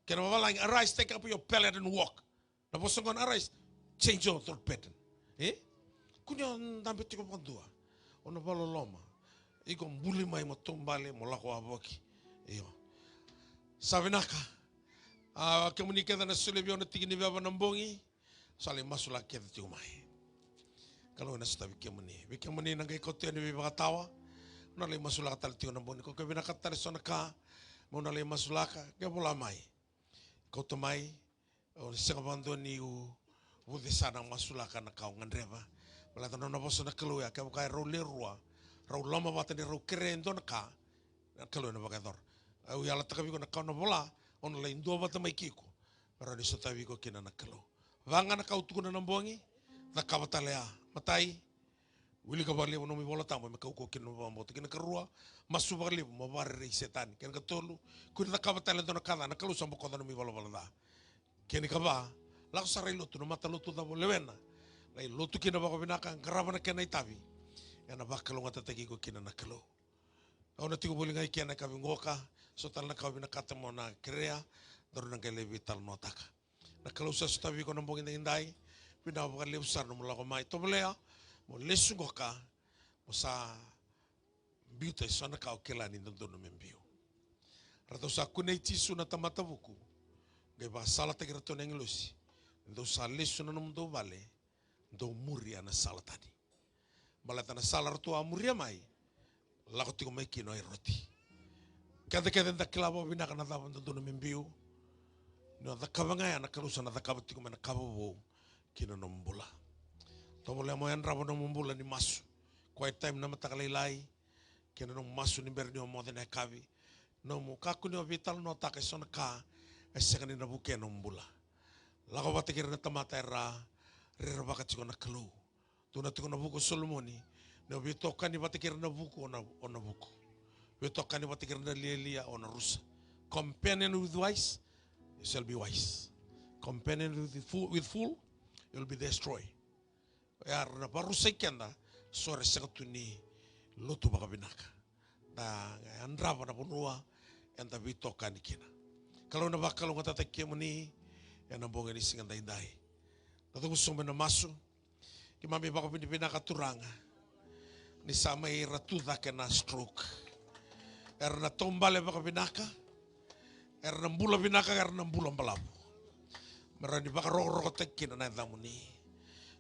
Kena vavalagi, arise, take up your pallet and walk. Na vosa qo na arise, change your thought pattern. E? Kua ni o dabe tiko vakadua. O na vakaloloma. Iko buli mai mo taubale, mo lako wavoki. Io. Sa vinaka. A, kemuni kece na solia vei au na tiki ni veva na bogi. Sa lai masulaka kece tiko mai. Kalou ena sotavi kemuni. Vei kemuni na qai kauta yani veivakatawa. Na lai masulaka tale tiko na bogi. Ko ke vinakata tale so na ka. Mo na lai masulaka. Ke vola mai. Kauta mai. O sega vakadua niu vucesa na masulaka na ka o gadreva. Baleta na nona vosa na Kalou ya, kevaka e rau lewe rua, rau lomavata ni rau kerea e dua na ka, na Kalou ena vakayacora. Au yalataka vei iko na ka o na vola, o na lai duavata mai kei iko. Me rawa ni sotavi iko kina na Kalou. Vaka ga na ka au tukuna na bogi, cakava tale ya. Matai, wilika vakalevu nomu iVola Tabu me kaukauwa kina nomu vakabauta. Kei na karua, masu vakalevu mo vakarerei Setani. Kei na katolu, kua ni cakava tale e dua na ka ca, na Kalou sa bokoca nomu ivalavala ca. Kei na kava, lako sara i lotu, na matalotu cava o lewena. Lai lotu kina vakavinaka, qarava na kena itavi. Ena vakalougatataki iko kina na Kalou. Au na tiko voli ga i ke na yakavi qoka, so tale na ka au vinakata mo na kerea, daru na qai lai veitalanoataka. Na Kalou sa sotavi iko na bogi edaidai, vinaka vakalevu sara nomu lako mai, tovolea mo lesu qoka, mo sa biuta eso na ka o kila ni dodonu me biu. Ratou sa kunei Jisu na tamata vuku, qai vakasalataki iratou na agilosi, ni dou sa lesu na nomudou vale, dou muria na sala tani. Baleta na sala ratou a muria mai, lako tiko mai kina o Eroti. Keda kece da kila vakavinaka na cava dodonu me biu. Ni o cakava ga ya, na Kalou sa na cakava tiko mai na ka vovou ki na nomu bula. Tovolea mo yadrava nomu bula ni masu. Quiet time na mataka lailai. Kei na nomu masu ni bera ni o moce na yakavi. Nomu kakua ni o veitalanoataka eso na ka e sega ni na vukea nomu bula. Lako vata kei ira na tamata era rerevaka tiko na Kalou. Tukuna tiko na vuku o Solomoni, ni o veitokani vata kei ira na vuku o na, o na vuku. Veitokani vata kei ira na lialia o na rusa. Companion with wise, you shall be wise. Companion with fool, with fool, you'll be destroyed. Era na vakarusai keda, so era sega tu ni lotu vakavinaka. Da yadrava na vanua eda veitokani kina. Kalou na vakalougatataki kemuni ena bogi ni siga daidai. Da cuva sobu ena masu. Keimami vakavinavinaka Turaga ni sa mai ra tu cake na stroke. Era na taubale vakavinaka, era na bula vinaka, era na bula balavu. Me rawa ni vakarokorokotaki kina na yacamuni.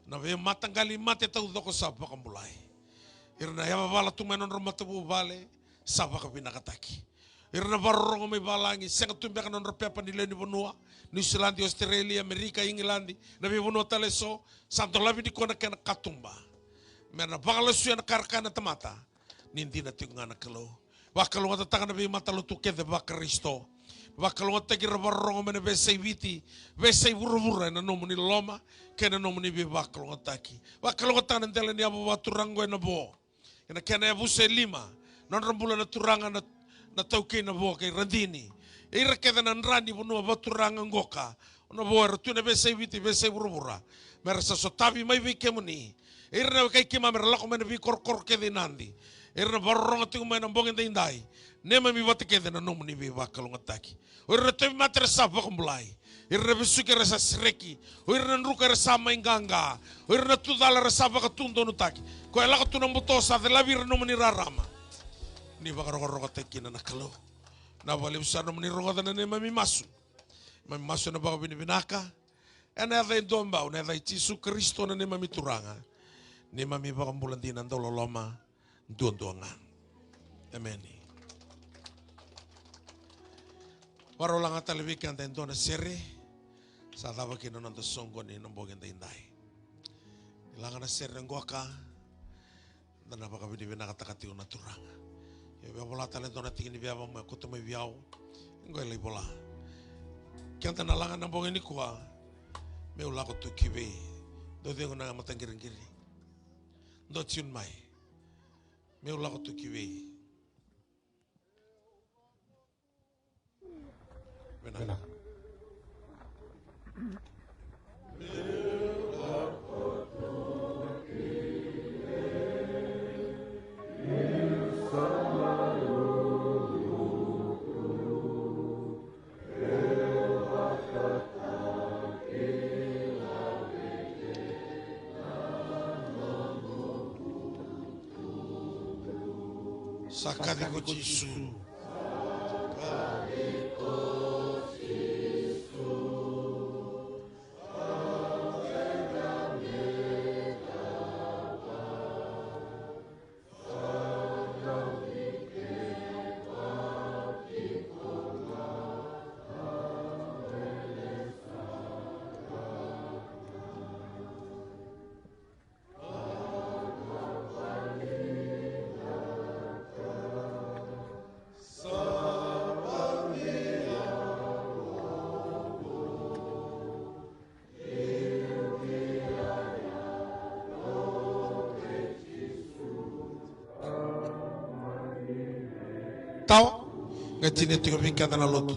Na veimataqali mate taucoko sa vakabulai. Ira na yavavala tu mai nodra matavuvale sa vakavinakataki. Ira na vakarorogo mai valagi, sega tu beka nodra pepa ni lewe ni vanua, Niusiladi, Ositerelia, Amerika, Igiladi, na veivanua tale eso, sa dolavi nikua na kena katuba. Me na vakalasuya na karakana tamata, ni dina tiko ga na Kalou. Vakalougatataka na veimatalotu kece vaKarisito. Vakalougatataki ira vakarorogo mai na veiyasai Viti, veiyasai vuravura ena nomuni loloma, kei na nomuni veivakalougatataki. Vakalougatataka na dela ni yavavakaturaga oqo ena vo. Ena kena yavusa e lima, nodra bula na turaga na, na taukei na vo kei Radini. E ira kece na dra ni vanua vakaturaga qoka. O na vo era tu ena veiyasai Viti, veiyasai vuravura. Me ra sa sotavi mai vei kemuni. E ira na wekai keimami era lako mai na veikorokoro kece i Nadi. E ira na vakarorogo tiko mai na bogi daidai. Neimami vata kece na nomuni veivakalougatataki. O ira na tauvimate era sa vakabulai. O ira na vesuki era sa sereki. O ira na druka era sa mai qaqa. O ira na tucala era sa vakatudonutaki. Koya e lako tu na buto sa celavi ira na nomuni rarama. Ni vakarokorokotaki kina na Kalou. Na vakalevu sara nomuni rogoca na neimami masu. Mami masu ena vakavinavinaka. Ena yaca e dua bau, na yaca i Jisu Karisito na neimami Turaga. Neimami Vakabula dina dauloloma. Duadua ga. Emeni. Vakarau laga tale vei keda e dua na sere. Sa cava kina na noda soqoni ena bogi daidai. Ni laga na sere qoka. Da na vakavinavinakataka tiko na Turaga. Ia via vola tale e dua na tiki ni veva me kauta mai vei au. Qo e lai vola. Keda na laga na bogi nikua. Meu lako tu ki vei. Dou cegu na mataqiriqiri. Dou tune mai. Meu lako tu ki vei. Vinaka. Sa kaci ko Jisu. Tawa, qai tinia tiko vei keda na lotu.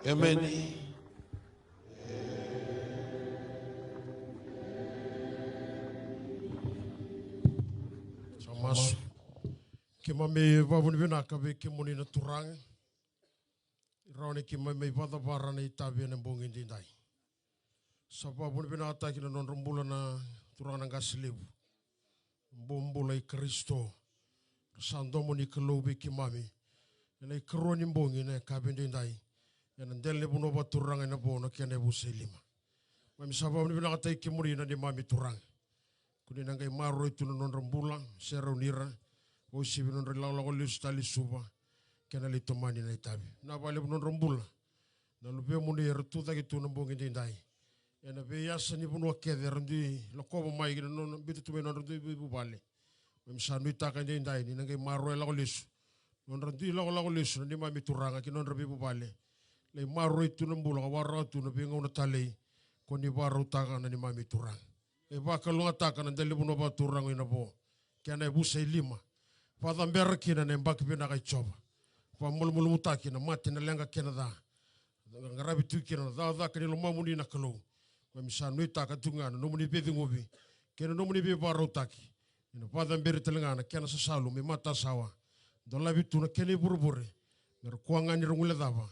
Emeni. Keimami vakavinavinaka vei kemuni na Turaga. Rawa ni keimami mai vakacavara na itavi ena bogi edaidai. Sa vakavinavinakataki na nodra bula na turaga na qase levu. Bobula i Karisito. Sa domo ni Kalou vei keimami. Ena ikarua ni bogi na yakavi edaidai. Ena dela ni vanua vakaturaga ena vo na kena yavusa e lima. Keimami sa vakavinavinakataki kemuni na neimami Turaga. Ko ni na qai maroroi tu na nodra bula, serauni ira, uasivi nodra ilakolako lesu tale i Suva, kei na lai tomani na itavi. Na vakalevu nodra bula, na luvemuni era tu cake tu na bogi edaidai. Ena veiyasa ni vanua kece era dui lakova mai kina nona biuta tu mai nodra dui veivuvale. Keimami sa nuitaka edaidai ni na qai maroroi lako lesu. Nodra dui lakolako lesu na neimami Turaga ki nodra veivuvale. Lai maroroi tu na bula ka waraka tu na veigauna talei. Ko ni vakarautaka na neimami Turaga. E vakalougatataka na dela ni vanua vakaturaga ina vo. Kena yavusa e lima. Vakacabera kina na yabaki vinaka i Jiova. Vakamalumalumutaki na mate na leqa kei na ca. Qaravi tu kina na cakacaka ni lomamuni na Kalou. Keimami sa nuitaka tu ga na nomuni veiciqomi. Kei na nomuni veivakarautaki. Ena vakacaberi tale ga na kena sasalu me matasawa. Dolavi tu na kena ivurevure. Me ra kua ga ni ra guilecava.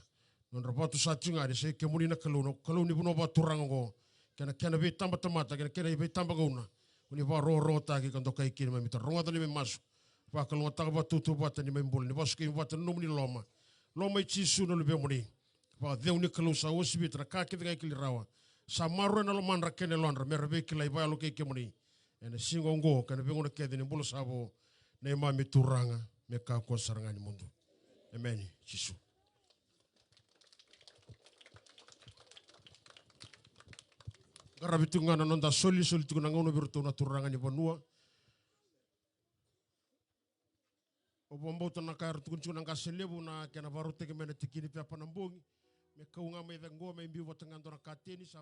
Nodra vakatusa tiko ga ni sa i kemuni na Kalou, na Kalou ni vanua vakaturaga oqo. Kei na kena veitabatamata, kei na kena veitabagauna. Ko ni vakarokorokotaki ka dokai kina mai mita rogoca ni mai masu. Vakalougatataka vakatautauvata ni mai bula, ni vakasukai vata na nomuni loma. Loma i Jisu na luvemuni. Vakacegu ni Kalou sa uasivita na ka kece ga e kili rawa. Sa maroroi na lomadra kei na yalodra me ra veikilai vakayalo kei kemuni. Ena siga oqo kei na veigauna kece ni bula sa vo. Neimami Turaga me kakua sara ga ni mudu. Emeni. Jisu. Qaravi tiko ga na noda soli, soli tiko na gauna vei iratou na turaga ni vanua. Au vakabauta na ka era tukuna tiko na qase levu na kena vakarautaki mai na tikini pepa na bogi. Me kau ga mai cake qo me biu vata ga dua na kateni sa.